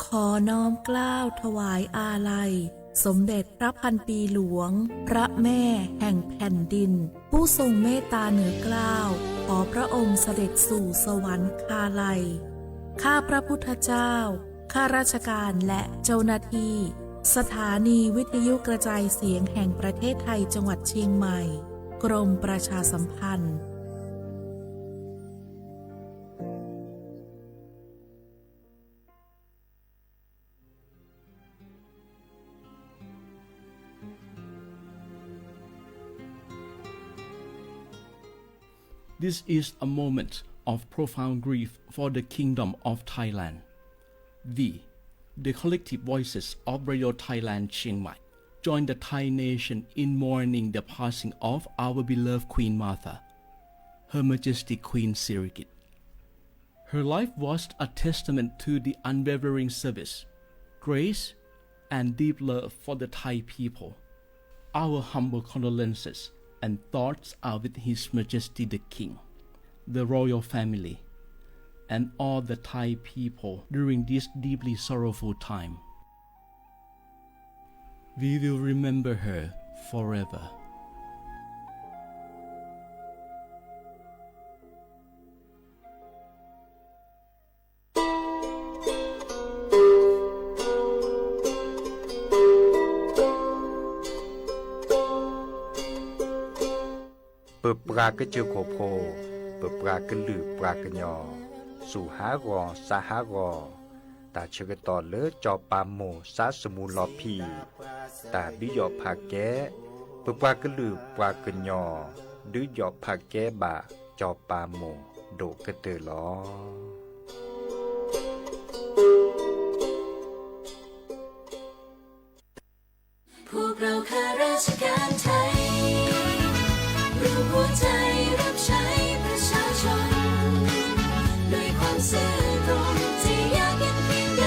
ขอน้อมเกล้าถวายอาลัย สมเด็จพระพันปีหลวง พระแม่แห่งแผ่นดิน ผู้ทรงเมตตาเหนือเกล้า ขอพระองค์เสด็จสู่สวรรคาลัย ข้าพระพุทธเจ้า ข้าราชการและเจ้าหน้าที่ สถานีวิทยุกระจายเสียงแห่งประเทศไทยจังหวัดเชียงใหม่ กรมประชาสัมพันธ์ This is a moment of profound grief for the Kingdom of Thailand. We, the collective voices of Radio Thailand Chiang Mai, join the Thai nation in mourning the passing of our beloved Queen Mother, Her Majesty Queen Sirikit. Her life was a testament to the unwavering service, grace, and deep love for the Thai people. Our humble condolences and thoughts are with His Majesty the King, the royal family, and all the Thai people during this deeply sorrowful time. We will remember her forever. ပပှၤကစၢၢ်ခိၣ်ဖိ, ပပှၤကလုာ်ပှၤကညီ, စူၢ်ဟးဂီၤ စါဟးဂီၤ, တၢ်ဆၢကတီၢ်လၢစီၤပၤမိၢ်စါစမူလီၤဖံး, တၢ်ဒုးယီၣ်ဖးကဲ, ပပှၤကလုာ်ပှၤကညီ ဒုးယီၣ်ဖးကဲဘၣ်စီၤပၤမိၢ်ဒိၣ်ကတၢၢ်လီၤ. พวกเราข้าราชการไทย รวมหัวใจรับใช้ประชาชน ด้วยความซื่อตรงจะยากเย็นเพียงใด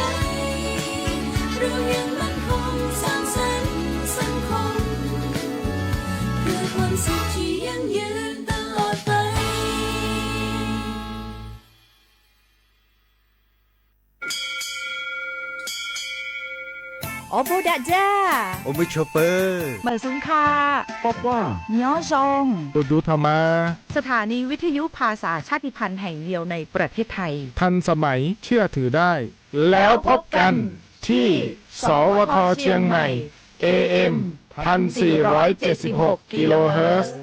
เรายังมั่นคงสร้างสรรค์สังคม เพื่อความสุขที่ยั่งยืนตลอดไป အိၣ်ဘူးဒးဒၣ်, အိၣ်မုာ်ဆိးပၢၤ, မုာ်ဆူၣ်ခါ, ပှၢ်ပှၢ်, ညီယီၤ, အိၣ်ဒူထီၣ်မး, สถานีวิทยุภาษาชาติพันธุ์แห่งเดียวในประเทศไทย ทันสมัย เชื่อถือได้ แล้วพบกันที่ สวท เชียงใหม่ เอ เอ็ม พันสี่ร้อยเจ็ดสิบหก กิโลเฮิรตซ์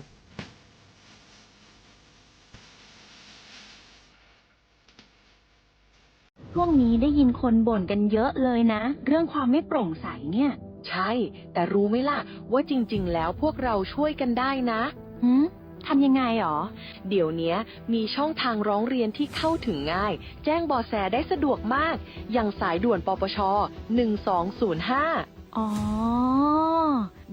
ช่วงนี้ได้ยินคนบ่นกันเยอะเลยนะ เรื่องความไม่โปร่งใสเนี่ย ใช่ แต่รู้ไหมล่ะ ว่าจริงๆ แล้วพวกเราช่วยกันได้นะ หืม ทำยังไงหรอ เดี๋ยวเนี้ย มีช่องทางร้องเรียนที่เข้าถึงง่าย แจ้งเบาะแสได้สะดวกมาก อย่างสายด่วน ปปช หนึ่งสองศูนย์ห้า อ๋อ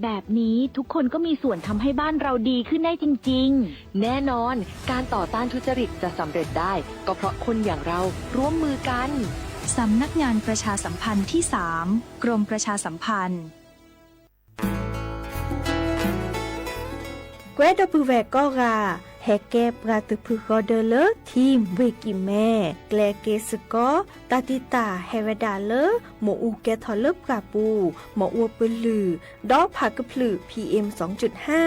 แบบนี้ทุกคนก็มีส่วนทำให้บ้านเราดีขึ้นได้จริงๆ แน่นอน การต่อต้านทุจริตจะสำเร็จได้ ก็เพราะคนอย่างเราร่วมมือกัน สำนักงานประชาสัมพันธ์ที่สาม กรมประชาสัมพันธ์ ကွဲဒီပုၢ်ဝဲၢ်ကိးဂၤ ဟဲကဲပှၤသုးဖုဃီဒၢလၢ ထံၣ်ဝ့ၢ်ကံၣ်မဲ ကျဲက့ၤစ့ၢ်ကီး တၢ်တံာ်တာ်ဟဲဝဲဒၣ်လၢ မ့ၣ်အူကဲထီၣ်လၢပှၢ်ပူၤ မ့ၣ်အူပလုၢ် ဒီးဖးကဖျၢၣ် PM သွင်จุดห้า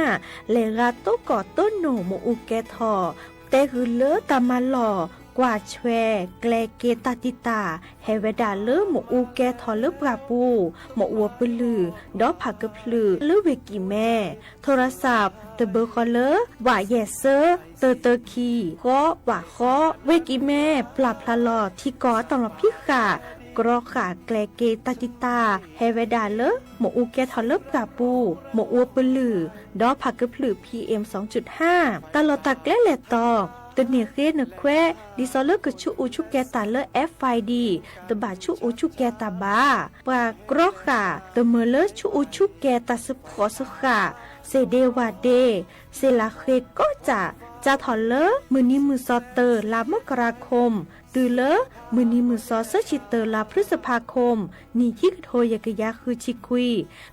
လဲၤဂၤတိၢ်ကီၢ်တိၢ်နိၣ်မ့ၣ်အူကဲထီၣ် တဲဂုာ်လၢတၢ်မၤလီၢ် ကွၢ်ဆွဲ ကျဲက့ၤတၢ်တံာ်တာ် ဟဲဝဲဒၣ်လၢမ့ၣ်အူကဲထီၣ်လၢပှၢ်ပူၤ မ့ၣ်အူပလုၢ် ဒီးဖးကဖျၢၣ်လၢဝ့ၢ်ကံၣ်မဲ ထိရစး တဘၢဃီလၢ ဝးယဲၢ်စၢ သၢသၢခံ ဃီ ဝးဃီ ဝ့ၢ်ကံၣ်မဲ ပျၢ်ဖျါလီၤထံကီၢ်အတၢ်လီၢ်ဖံးဃာ် ကြီဃာ်ကျဲက့ၤတၢ်တံာ်တာ် ဟဲဝဲဒၣ်လၢ မ့ၣ်အူကဲထီၣ်လၢပှၢ်ပူၤ မ့ၣ်အူပလုၢ် ဒီးဖးကဖျၢၣ် PM သွင်จุดห้า တၢ်လီၢ်တၢ်ကျဲလဲၤတီၤ တန့ၢ်ဃ့နခွဲး ဒ်သိးလၢကဆူၣ်အူဆူၣ်ကဲၤတၢ်လၢ FID တဘၣ်ဆူၣ်အူဆူၣ်ကဲၤတၢ်ဘၣ်. ပှၤကြီဃာ် တမၢလၢဆူၣ်အူဆူၣ်ကဲၤတၢ်ဆူးဖှီၣ်ဆူးဃာ် စ့ၢ်ဒ့ဝၣ်ဒ့ စ့လးဃ့ကိးစၢ် စးထီၣ်လၢမုၢ်နံၤမုၢ်သီတၢ် လါမကရၤခိၣ် တုၤလၢမုၢ်နံၤမုၢ်သီ သၢဆံတၢ လါဖျုစဖါခိၣ် နံၣ်ခံကထိယဲၢ်ကယၤဃုဆံခွံ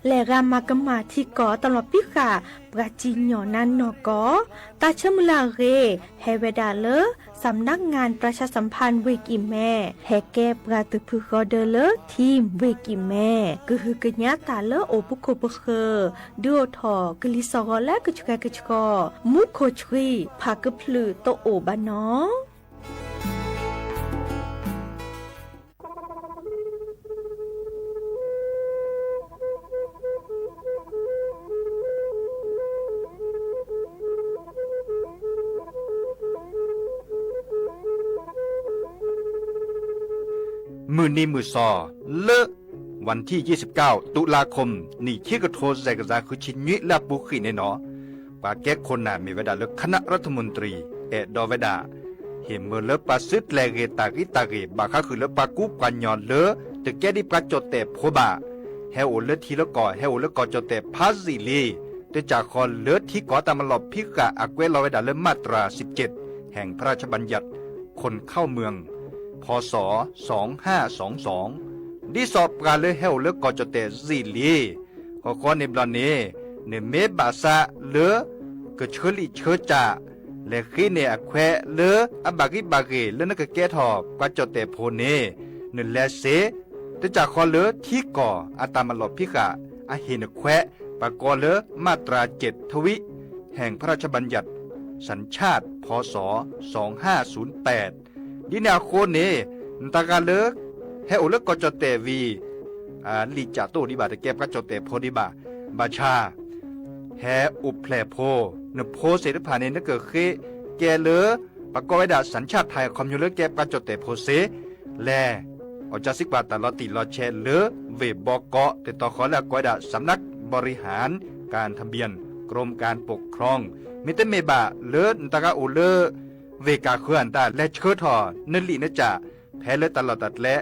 လဲၤဂၤမၤကမၣ်ထံကီၢ်တၢ်လီၢ်ဖံးဃာ် ပှၤစံၣ်ညီၣ်နါနီၢ်ကီၢ် တၢ်ဆၢမုၢ်လၢ်အဂ့ၢ် ဟဲဝဲဒၣ်လၢ စၣ်မနါငၣ်ပြၢၡါစၣ်ဖၣ် ဝ့ၢ်ကံၢ်မဲ ဟဲကဲပှၤသုးဖုဃီဒၢလၢ ထံဝ့ၢ်ကံၢ်မဲ ကဟုကညးတၢ်လၢအိၣ်ပခိၣ်ပဃၢၤ ဒုးအိၣ်ထီၣ်ကလံၤစှီၤဂီၤလၢကဆှဲကဆှီ မူခိၣ်ဆှံ ဖးကဖျုးတအိၣ်ဘၣ်နီၤ. မုၢ်နံၤမုၢ်သီ လၢ วันที่ ยี่สิบเก้า ตุลาคม နံၣ်ခံကထိ စဲးကစၢ် ဃုဆံနွံ လၢအပူၤကွံာ်န့ၣ်နီၤ, ပှၤကဲခိၣ်နၢ်မ့ၢ်ဝဲဒၣ်လၢ คณะรัฐมนตรี အဲၣ်ဒိးဝဲဒၣ် ဟ့ၣ်မၢလၢပှၤစုတြဲၤဂ့ၤတၢ်ဂံၢ်တၢ်ဂ့ၤ ဘၣ်ဃးဃုာ်လၢပှၤကူပှၤကညီလၢ တကဲဒ်ပှၤကၠီၣ်တဲၣ်ဖိဘၣ် ဟဲအိၣ်လၢထံလၢကီၢ် ဟဲအိၣ်လၢကီၢ်ကၠီၣ်တဲၣ်ဖးယံာ်လံ, တၢ်စံၣ်ညီၣ်လၢထံကီၢ်တၢ်မၤလီၢ်ဖံးဃာ်အကွဲးလီၤဝဲဒၣ်လၢ มาตราสิบเจ็ด แห่งพระราชบัญญัติ คนเข้าเมือง พ.ศ. สองห้าสองสอง ဒ်သိးပှၤလၢဟဲအိၣ်လၢကီၢ်ကၠီၣ်တဲၣ်ယံာ်လံ ဃီဃီန့ၣ်ဘျီန့ၣ် နမ့ၢ်ဘၣ်ဆၣ်လၢ ကဆၢလံာ်ဆၢစၢ် လဲၤဃ့န့ၢ်အခွဲးလၢအဘၣ်ဂံၢ်ဘၣ်ဂ့ၤ လၢနကကဲထီၣ်ပှၤကၠီၣ်တဲၣ်ဖိန့ၣ် နလဲၤစ့ တၢ်စံၣ်ညီၣ်လၢထံကီၢ်အတၢ်မၤလီၢ်ဖံးဃာ် အဟ့ၣ်နခွဲး ပကိးလၢ มาตราเจ็ดทวี แห่งพระราชบัญญัติสัญชาติ พ.ศ. สองห้าศูนย์แปด ဒ်န့ၣ်အဃိန့ၣ် နတၢ်ဂၤလၢ ဟဲအိၣ်လၢကီၢ်ကၠီၣ်တဲၣ်ဝံၤ လံာ်စၢ်တအိၣ်ဒံးဘၣ် တကဲပှၤကၠီၣ်တဲၣ်ဖိဒံးဘၣ်, ဘၣ်ဆၣ် ဟဲအိၣ်ဖျဲၣ်ဖိ, နဖိသ့ၣ်တဖၣ်န့ၣ် နကဃ့ကဲလၢ ပကိးဝဲဒၣ် สัญชาติไทย အခီပညီလၢကဲပှၤကၠီၣ်တဲၣ်ဖိစ့, လဲၤ အီၣ်ကၢစံကွၢ်တၢ်လီၤတံၢ်လီၤဆဲးလၢ ဝ့ၢ်ဘီကီး တတီၤဃီလၢအကိးဝဲဒၣ် สำนักบริหารการทะเบียน กรมการปกครอง မ့တမ့ၢ်ဘၣ်လၢနတၢ်ဂၤအိၣ်လၢ ဝ့ၢ်ကၢ်ဃၢၤအတၢ် လဲၤဆှၢထီၣ်နလံာ်နစၢ် ဖဲလၢတၢ်လီၢ်တၢ်ကျဲ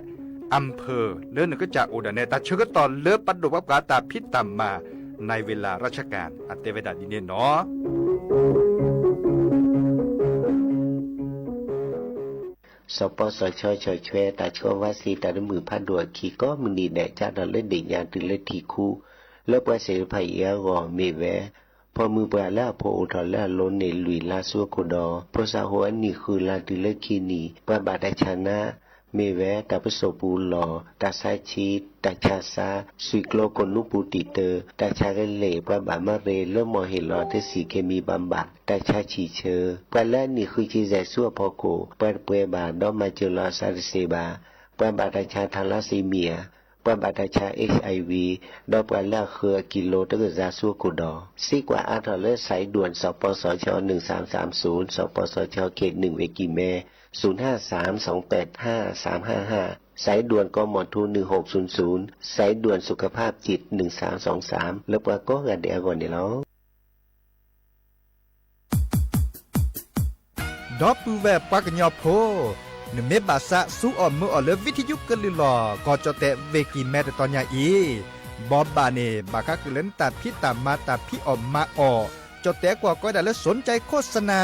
อำเภอ လၢနကစၢ်အိၣ်ဒၣ်နဲ တၢ်ဆၢကတီၢ်လၢပဒိၣ်ပှၤပှၤတၢ်ဖံးတၢ်မၤ ในเวลาราชการ အတဲဝဲဒၣ်ဒ်န့ၣ်နီၤ. စီၤပီစီၤဆၢ ဆီၣ်ထွဲတၢ်ဆှၢဝါစ့တၢ်တမုာ်ဖးဒိၣ်အခံ ကိးမုၢ်နံၤဒဲး ကၢ်ထီၣ်လၢဒ့ၣ်ညါတုၤလၢထံခူ လၢပှၤသ့ၣ်တဖၣ်အံၤအဂီၢ်မ့ၢ်ဝဲ ဖီမုၢ်ပှၢ်လၢအဖိအိၣ်ထီၣ်လၢအလိၤန့ၣ် လွံၢ်လါဆူအခိၣ်ဒီး ဖိစၢ်ဟိအနံၣ်ဃုလါတုၤလၢခံနံၣ် ပှၤဘၣ်တၢ်ဆါနါ မ့ၢ်ဝဲတၢ်ပစိာ်ပူၤလီၢ်, တၢ်ဆါဆံး, တၢ်ဆါဆါ, သွံၣ်ကျိကိၣ်နူပူၤတံာ်တၢ, တၢ်ဆါကလဲၢ်, ပှၤဘၣ်မၤရ့လၢမီၢ်ဟ့ၣ်လီၤတဆံးက့ၤမံၤဘၣ်ဘၣ်, တၢ်ဆါဆံးဆၢ, ပှၤလၢအနံၣ်ဃုဆံယဲၢ်ဆူအဖီခိၣ် ပှၤတပှဲၤဘၣ်ဒီးမၤစၢၤလီၤအသးတသ့ဘၣ်, ပှၤဘၣ်တၢ်ဆါ thalassemia ပှၤဘၣ်တၢ်ဆါ HIV ဒီးပှၤလၢအဃၢၤအကံလိတကယၤဆူအခိၣ်ဒီး စ့ကွၢ်အါထီၣ်လၢ สายด่วน สปสช หนึ่งสามสามศูนย์ สปสช เขตหนึ่ง ဝ့ၢ်ကံၢ်မဲ ศูนย์ห้าสาม สองแปดห้า สามห้าห้า สายด่วน กมท หนึ่งหกศูนย์ศูนย์ สายด่วนสุขภาพจิต หนึ่งสามสองสาม လၢပှၤကိးဂၤဒဲးအဂီၢ်န့ၣ်လီၤ. ဒီပုၢ်ဝဲၢ်ပှၤကညီဖိ, နမ့ၢ်ဘၣ်သးစူအီၣ်မၢအီၣ်လၢ ဝံထယုကလုၢ်လီၢ် ကီၢ်ကၠီၣ်တဲၣ်ဝ့ၢ်ကံၢ်မဲတတီၤညါအံၤ, ဘီဘၣ်န့ၣ် ဘၣ်ဃးဃုာ်လၢနတၢ်ဖံးတၢ်မၤတၢ်ဖံးအီၣ်မၤအီၣ်, ကၠီၣ်တဲၣ်ကွၢ်ကိးဝဲဒၣ်လၢ สนใจโฆษณา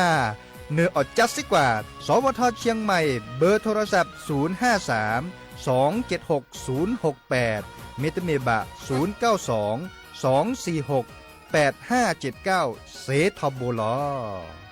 နအီၣ်ကၢစ့ကွၢ် สวท เชียงใหม่ เบอร์โทรศัพท์ ศูนย์ห้าสาม สองเจ็ดหก ศูนย์หกแปด မ့တမ့ၢ်ဘၣ် ศูนย์เก้าสอง สองสี่หก แปดห้าเจ็ดเก้า စ့ထီဘိလီၤ.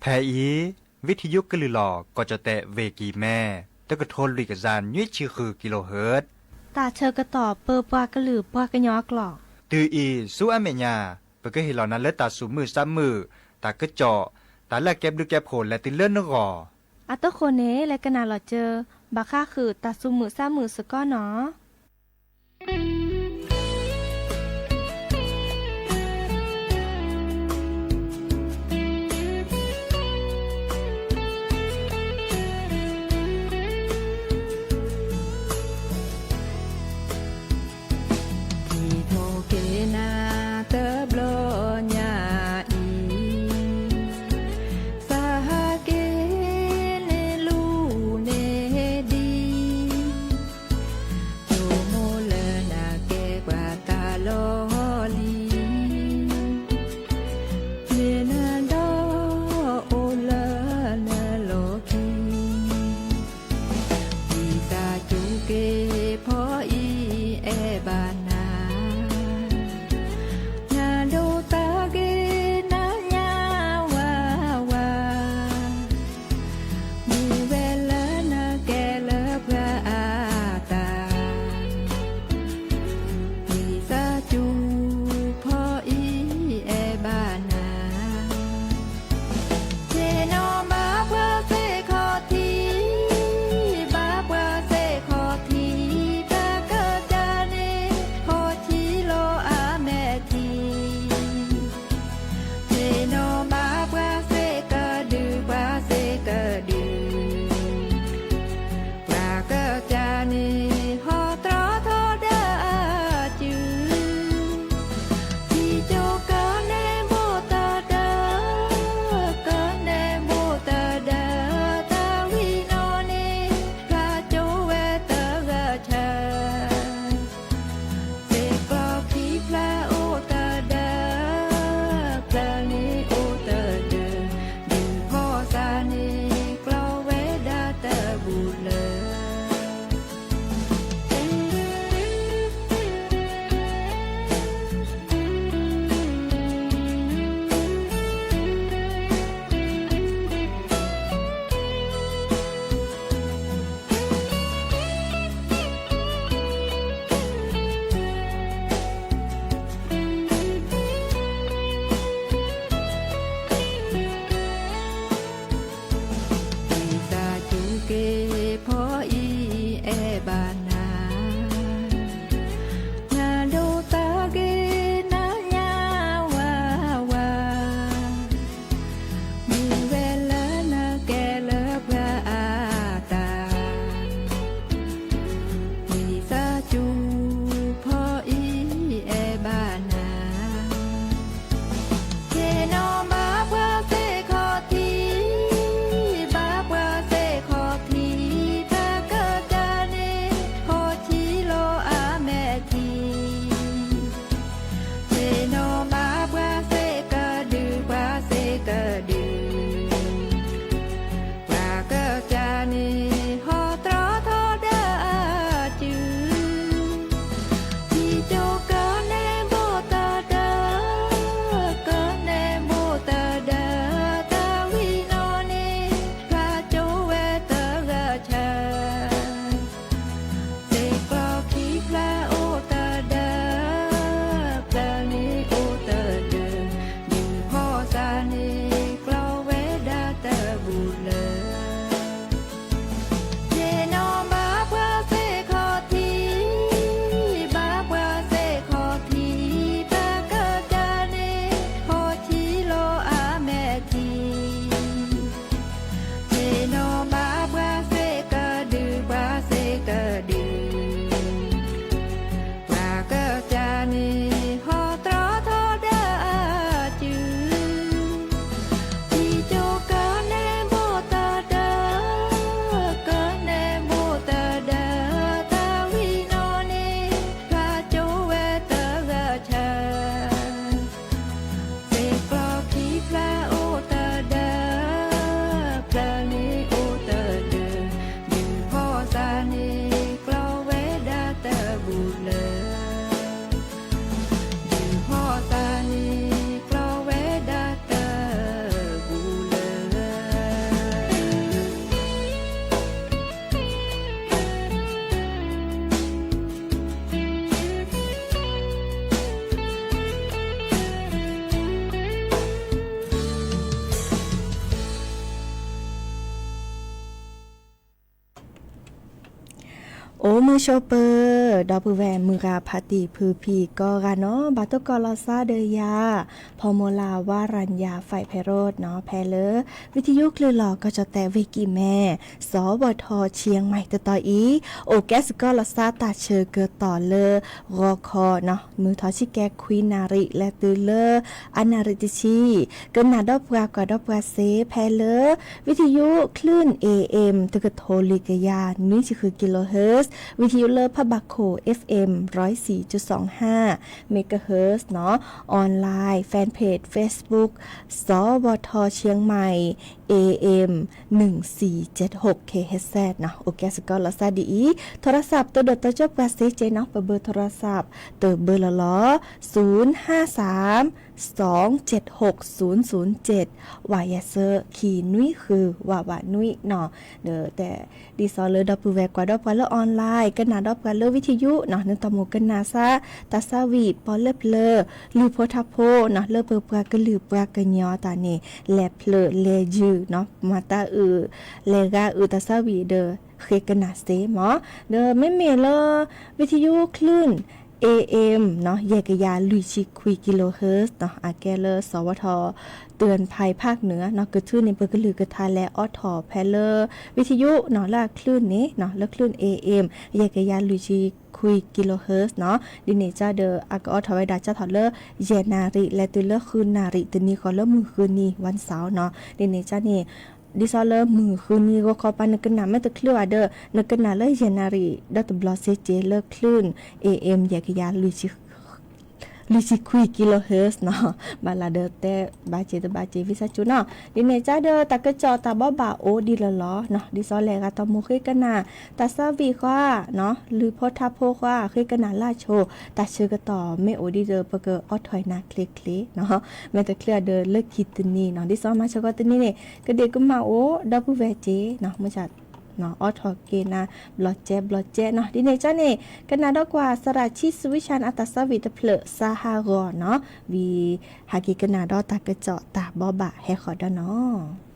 ဖဲအံၤ ဝံထယုကလုၢ်လီၢ် ကီၢ်ကၠီၣ်တဲၣ်ဝ့ၢ်ကံၢ်မဲ တကထိလွံၢ်ကယၤနွံဆံဃု kilohertz တၢ်ဆၢကတီၢ်ပၢပှၤကလုာ်ပှၤကညီအကျိာ် တုၤအံၤဆူအမဲာ်ညါ, ပကဟ့ၣ်လီၤနၤလၢတၢ်သူၣ်မုာ်သးမုာ်, တၢ်ကစီၣ်, တၢ်လၢအကဲဘျုးကဲဖှိၣ်လဲၤတုၤလၢနဂီၢ်. အဃိန့ၣ် လဲၤကနၣ်လီၤစၢၤ, ဘၣ်ဃးဃုာ်တၢ်သူၣ်မုာ်သးမုာ်စ့ၢ်ကီးနီၤ. ဟံးထီၣ်က့ၤနၤတဘျီညါအံၤ, သးဟးက့ၤန့ၢ်လူန့ၢ်ဒံး, အိၣ်မုာ်ဆိးပၢၤ ဒီပုၢ်ဝဲၢ်မုၢ်ဂၤဖးတံၢ်ဖုဖံးကိးဂၤနီၤ, ဘၣ်တကိးလီၤသးဒီးယၤ ဖီမိၢ်လၢ်ဝါရၤယၤ five Herod နီၤ, ဖဲလၢ ဝံၤထယိၣ်ချၢၣ်လီၤ ကီၢ်ကၠီၣ်တဲၣ်ဝ့ၢ်ကံၢ်မဲ စီၤဝီၤထီၣ်ဆံၣ်မဲၣ်တတီၤအံၤ, အိၣ်ကဲစ့ၢ်ကီးလီၤသးတၢ်ဆၢကတီၢ်လၢ ဂီၤခီနီၤ, မုၢ်ထီၣ်ဆံကဲခွံနၣ်ရံၣ် လဲၤတုၤလၢ အနၣ်ရံၣ်တဆံ, ကနၣ်ဒီးပှၤကွၢ်ဒီးပှၤစ့ဖဲလၢ ဝံၤထယိၣ်ချၢၣ် A M တကထိလွံၢ်ကယၤနွံဆံဃု kilohertz, ဝံၤထယိၣ်လၢဖးဘၣ်ခိၣ် F M ร้อยสี่จุดสองห้า megahertz နီၤ, online fan page Facebook စီၤဝီၤထီၣ်ဆံၣ်မဲၣ် A M หนึ่งสี่เจ็ดหก kilohertz နီၤ, အိၣ်ကဲစ့ၢ်ကီးလီၤသးဒ်အံၤ, โทรศัพท์ တဒိၣ်တကၠိပှၤစ့က့နီၤ, ပဘၢ โทรศัพท์ တဘၢလီၤလီၤ, ศูนย์ห้าสาม สองเจ็ดหก ศูนย์ศูนย์เจ็ด ဝးယဲၢ်ဆၢ ခံနွံဃု ဝးဝးနွံနီၤ, ဒီးတဲ ဒ်သိးလၢဒီပုၢ်ဝဲၢ်ကွၢ်ဒီးပှၤလၢ online ကနၣ်ဒီးပှၤလၢဝံၤထယိၣ်နီၤ, နတၢ်မိၣ်ကနၣ်သး တၢ်သးဝံၣ်ပီၣ်လဲၣ်ဖျၢၣ် လုၢ်ဖိထါဖိနီၤ, လၢပပှၤကလုာ်ပှၤကညီတၢ်န့ၣ် လဲၤဖျၢၣ်လဲၤယုၢ်နီၤ, မၤတၢ်အုး လဲၤဂၤအုးတၢ်သးဝံၣ်ဒီး ဃ့ကနၣ်စ့မး, ဒီးမ့မ့ၢ်လၢ ဝံၤထယိၣ်ချၢၣ် A M နီၤ, ယဲၢ်ကယၤလွံၢ်ဆံခွံ kilohertz နီၤ, အကဲလၢစီၤဝီၤထီၣ် เตือนภัยภาคเหนือ နီၤ, ကထုးန့ၢ်ပကလုၢ်ကထါလဲၤအိးထီၣ်ဖဲလၢ ဝံၤထယိၣ်နီၤ, လၢအချၢၣ်န့ၣ်နီၤ, လၢချၢၣ် A M ယဲၢ်ကယၤလွံၢ်ဆံခွံ kilohertz နီၤ, ဒ်န့ၣ်ကဒီး အကအိးထီၣ်ဝဲဒၣ်ကထီၣ်လၢ ယဲၢ်နၣ်ရံၣ် လဲၤတုၤလၢဃုနၣ်ရံၣ် တနံၤဃီလၢမုၢ်ဃုနံၤ วันเสาร์ နီၤ, ဒ်န့ၣ်ကန့ၣ် ဒ်သိးလၢမုၢ်ဃုနံၤဂီၤခီပၤ နကနၣ်မ့ၢ်တချုးဘၣ်ဒီး နကနၣ်လၢယဲၢ်နၣ်ရံၣ်ဒီးတဘျီစ့က့ လၢချၢၣ် A M ယဲၢ်ကယၤ လွံၢ်ဆံခွံ kilohertz နီၤ, ဘၣ်လၢဒီးတဲဘၣ်စ့တဘၣ်စ့ ဝံသးစူၤနီၤ, ဒ်န့ၣ်ကဒီး တၢ်ကစီၣ်တၢ်ဘိးဘၣ်အိၣ်ဒ်လီၤလီၤနီၤ, ဒ်သိးလဲၤဂၤတၢ်မိၣ်ဃ့ကနၣ် တၢ်သးဝံၣ်ဃီနီၤ, လုၢ်ဖိထါဖိဃီ ဃ့ကနၣ်လၢအဆိ, တၢ်ဆၢကတီၢ်မ့ၢ်အိၣ်ဒ်ဒီး ပကအိးထီၣ်နၤချ့ချ့နီၤ, မ့ၢ်တချုးဒီးလၢခံတနံၤနီၤ, ဒ်သိးမၤစၢၤကီးတနံၤန့ၣ် ကဒ့ၣ်ကမၣ်အိၣ် ဒီပုၢ်ဝဲၢ်စ့နီၤ, မုၢ်ဆါ အိးထီၣ်က့ၤနၤ ဘျီစဲဘျီစဲနီၤ, ဒ်န့ၣ်ကန့ၣ် ကနၣ်ဒီးကွၢ် သရၣ်ဆံး Sweet Chan အတၢ်သးဝံၣ်တဖျၢၣ် စါဟးဂီၤနီၤ, ဝံၤဟဲက့ၤကနၣ်ဒီးတၢ်ကစီၣ်တၢ်ဘိးဘၣ်ဟဲဃီၤဒီးနီၤ.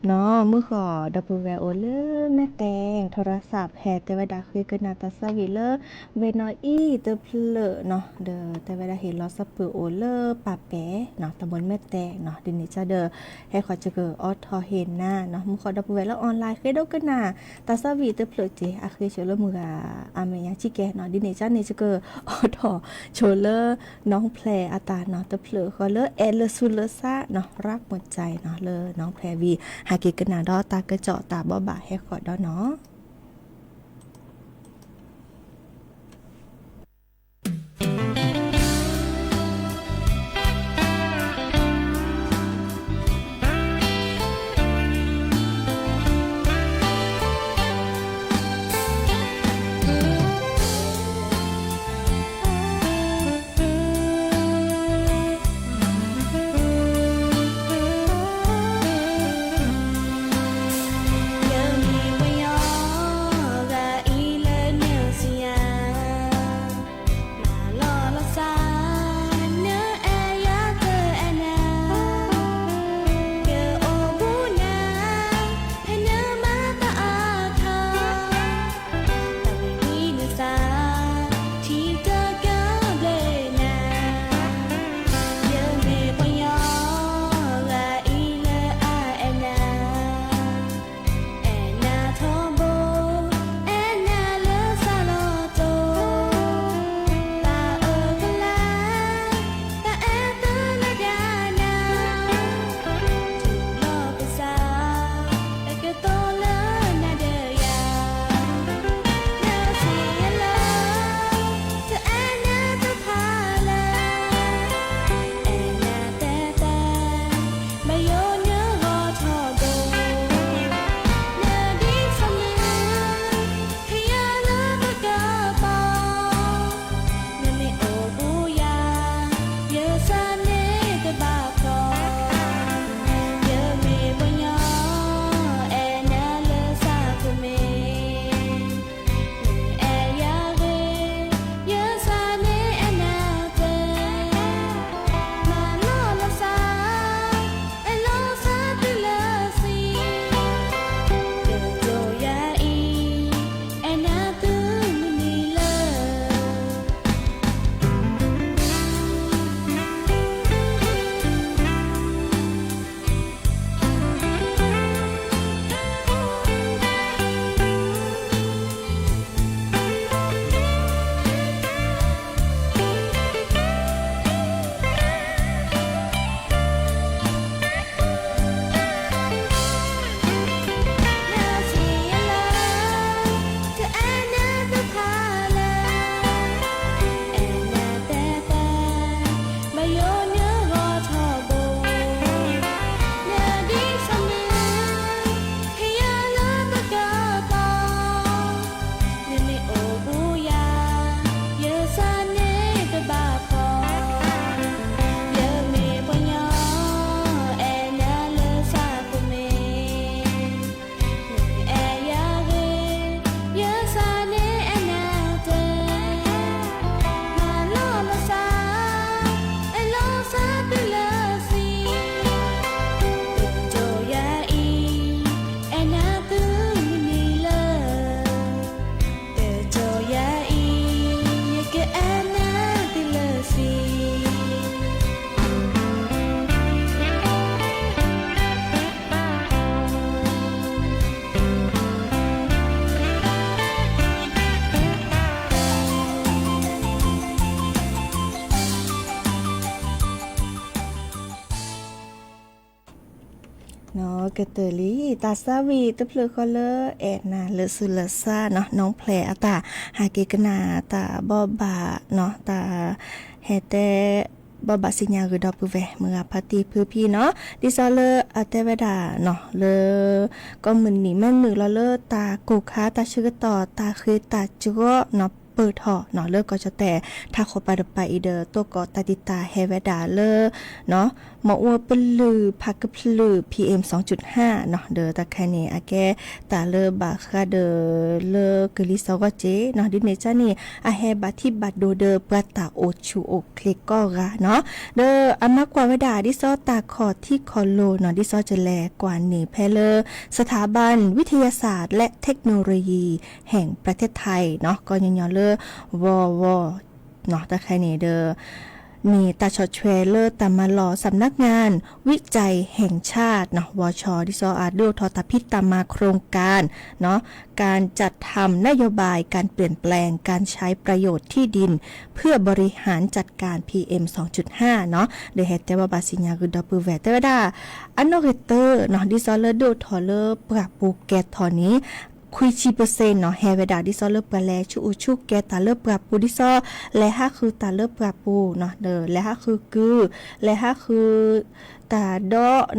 နီၤ မုၢ်ဃီၤဒီပုၢ်ဝဲၢ်အိၣ်လၢမဲၢ်တဲၣ် ထီရစးဖဲတဲဝဲဒၣ်ဃ့ကနၣ်တၢ်သးဝံၣ်လၢ ဝ့ၢ်နီၢ်အံၣ်တဖျၢၣ်နီၤ ဒီးတဲဝဲဒၣ်ဟ့ၣ်လီၤသးပှၢ်အိၣ်လၢပၢ်ပဲာ်နီၤ တၢ်မိၣ်မဲၢ်တဲၣ်နီၤ ဒ်န့ၣ်ကဒီး ဟဲဃီၤကကအိးထီၣ်ဟ့ၣ်နၤနီၤ မုၢ်ဃီၤဒီပုၢ်ဝဲၢ်လၢ online ဃ့ဒိကနၣ် တၢ်သးဝံၣ်တဖျၢၣ်တ့ၢ် အဃ့ဆိလၢမုၢ်ဂၤ အမဲာ်ညါဆံကဲနီၤ ဒ်န့ၣ်ကန့ၣ် ကကအိးထီၣ်ဆိလၢ နီၢ်ဖျဲးအတၢ်နီၤ တဖျၢၣ်ဃီလၢအဲၣ်လၢဆူလၢဆါနီၤ ရၢ်မုၢ်ကၠဲနီၤ လၢနီၢ်ဖျဲးဝံၤ ဟဲက့ၤကနၣ်ဒီးတၢ်ကစီၣ်တၢ်ဘိးဘၣ်ဟဲဃီၤဒီးနီၤနီၤ ကတၢၢ်လံ တၢ်သးဝံၣ်တဖျၢၣ်ဃီလၢ အဲၣ်နၤလၢာ်ဆူးလၢာ်ဆါနီၤ နီၢ်ဖျဲးအတၢ်ဟးက့ၤကနၣ်တၢ်ဘိးဘၣ်နီၤ တၢ်ဟဲတဲ ဘိးဘၣ်စံၣ်ညီၣ်ဂ့ၤဒီပုၢ်ဝဲၢ် မုၢ်ဂၤဖါတံၢ်ဖုဖံနီၤ ဒ်သိးလၢအတဲဝဲဒၣ်နီၤ လၢ ကိးမုၢ်နံၤမ့ၢ်နုာ်လီၤလၢတၢ်ကိၢ်ခါ တၢ်ဆၢကတီၢ် တၢ်ဃ့တၢ်ကီနီၤ ပၢၢ်ထီၣ်နီၤ လၢကီၢ်ကၠီၣ်တဲၣ် ထးခိၣ်ပၤတပၤအံၤဒီး တိၢ်ကီးတၢ်တံာ်တာ်ဟဲဝဲဒၣ်လၢ မီၣ်အူပလုာ်ဖးကဖျၢၣ် PM စူၤနီၤ ဒီးတၢ်တခါန့ၣ် အကဲတၢ်လၢဘၣ်ဃးဒီး လၢကလံၤစိးဂီၢ်စ့နီၤ ဒ်န့ၣ်ကန့ၣ် အဟဲဘၣ်ထံၣ်ဘၣ်ဒိဒီးပှၤတၢ်အိၣ်ဆူၣ်အိၣ်ချ့ကိးဂၤနီၤ ဒီးအမၤကွၢ်ဝဲဒၣ် ဒ်သိးတၢ်ခီၣ်ထံခီၣ်လိၤနီၤ ဒ်သိးကလဲၤကွၢ်န့ၢ်ဖဲလၢ สถาบันวิทยาศาสตร์และเทคโนโลยีแห่งประเทศไทยနီၤ ကညီညီလၢ ဝီဝီ တၢ်တခါန့ၣ်ဒီး န့ၢ်တၢ်ဆီၣ်ထွဲလၢတၢ်မၤလီၢ် สำนักงานวิจัยแห่งชาติနီၤ ဝီဆီ ဒ်သိးအဒုးအိၣ်ထီၣ်တၢ်ဖံးတၢ်မၤ โครงการနီၤ การจัดทำนโยบายการเปลี่ยนแปลงการใช้ประโยชน์ที่ดินเพื่อบริหารจัดการ PM စူၤနီၤ ဒီးဟဲတဲဘၣ်ဘၣ်စံၣ်ညီၣ်ဂ့ၤဒီပုၢ်ဝဲၢ် တဲဝဲဒၣ် အနီၣ်ဂံၢ်တၢနီၤ ဒ်သိးလၢဒုးအိၣ်ထီၣ်လၢပှၢ်ပူၤကဲထီၣ်န့ၣ် ခွံဆံပၢၣ်စ့ၣ်နီၤ ဟဲဝဲဒၣ်ဒ်သိးလၢပှၤလဲၤဆူၣ်အိၣ်ဆူၣ်ကဲတၢ်လၢပှၢ်ပူၤ ဒ်သိး လဲၤဟးဃုတၢ်လၢပှၢ်ပူၤနီၤ ဒီးလဲၤဟးဃုကုၢ် လဲၤဟးဃု တၢ်ဒီ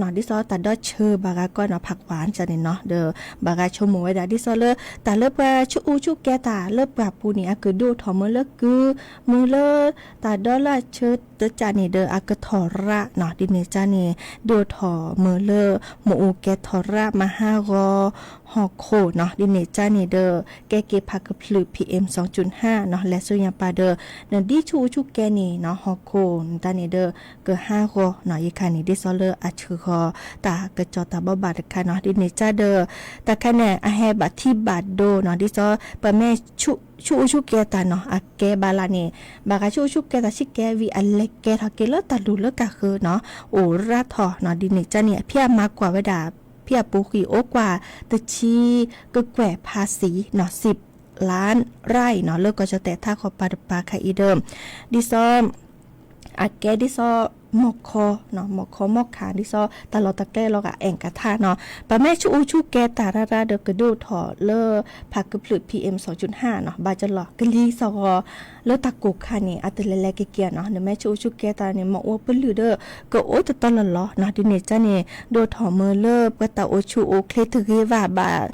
နီၤ ဒ်သိးတၢ်ဒီဆၢဘၣ်ဂၤကီနီၤ ဖးကွၢ်န့ၣ်နီၤ ဒီးဘၣ်ဂၤဆိကမိၣ်ဝဲဒၣ် ဒ်သိးလၢ တၢ်လၢပှၤဆူၣ်အိၣ်ဆူၣ်ကဲတၢ်လၢပှၢ်ပူၤန့ၣ် အကဒုးအိၣ်ထီၣ်မ့ၢ်လၢကုၢ် မ့ၢ်လၢ တၢ်ဒီလၢအဆၢတကးန့ၣ်ဒီး အကထီၣ်ရၣ်နီၤ ဒ်န့ၣ်ကန့ၣ် ဒုးအိၣ်ထီၣ်မ့ၢ်လၢ မ့ၣ်အူကဲထီၣ်ရၣ် မၤဟးဂီၤဟီၣ်ခိၣ်နီၤ ဒ်န့ၣ်ကန့ၣ်ဒီး ကဲက့ၤဖးကဖျၢၣ် PM စူၤနီၤ လဲၤဆူညါပၤဒီး နဒ်ဆူၣ်အိၣ်ဆူၣ်ကဲန့ၣ်နီၤ ဟီၣ်ခိၣ်နတၢ်န့ၣ်ဒီး ကဟးဂီၤနီၤ ယခါန့ၣ် ဒ်သိးလၢအဆှၢဃီၤ တၢ်ကစီၣ်တၢ်ဘိးဘၣ်တခါနီၤ ဒ်န့ၣ်ကဒီး တၢ်ခါန့ၣ် အဟဲဘၣ်ထံၣ်ဘၣ်ဒိနီၤ ဒ်သိး ပမ့ၢ်ဆူၣ်အိၣ်ဆူၣ်ကဲတၢ်နီၤ အကဲဘၣ်လၢ်န့ၣ် ဘၣ်ဃးဆူၣ်အိၣ်ဆူၣ်ကဲတၢ်ဆံးကဲဝံၤ အလဲၤကဲထီၣ်က့ၤလၢတၢ်လူၢ်လၢကဃၢၤနီၤ အိၣ်ရၣ်ထီၣ်နီၤ ဒ်န့ၣ်ကန့ၣ် အဖံးအမၤကွၢ်ဝဲဒၣ် ဖံးအပူၤဃံအိၣ်ကွၢ် တဆံ ကကွဲၢ်ဖးစံနီၤ စံးလါရၢ်နီၤ လၢကီၢ်ကၠီၣ်တဲၣ်ထးခိၣ်ပၤတပၤခါအံၤဒီး ဒ်သိး အကဲဒ်သိး မီၢ်ခီနီၤ မီၢ်ခီမီၢ်ခး ဒ်သိးတၢ်လီၢ်တၢ်ကျဲလီၤဂာ်အဲၣ်ကထါနီၤ ပမ့ၢ်ဆူၣ်အိၣ်ဆူၣ်ကဲတၢ်ရၣ်ရၣ်ဒီး ကဒုးအိၣ်ထီၣ်လၢ ဖးကဖျၢၣ် PM စူၤနီၤ ဘၣ်ကလီၤ ကလံၤစိးဂီၤ လၢတၢ်ကိၢ်ခါန့ၣ် အတလဲၤလဲၤက့ၤက့ၤနီၤ နမ့ၢ်ဆူၣ်အိၣ်ဆူၣ်ကဲတၢ်န့ၣ် မ့ၣ်အူပလုာ်ဒီး ကအိၣ်တတီလီၤလီၤနီၤ ဒ်န့ၣ်ကန့ၣ် ဒုးအိၣ်ထီၣ်မ့ၢ်လၢပှၤတၢ်အိၣ်ဆူၣ်အိၣ်ချ့တဂ့ၤဘၣ် ဘၣ်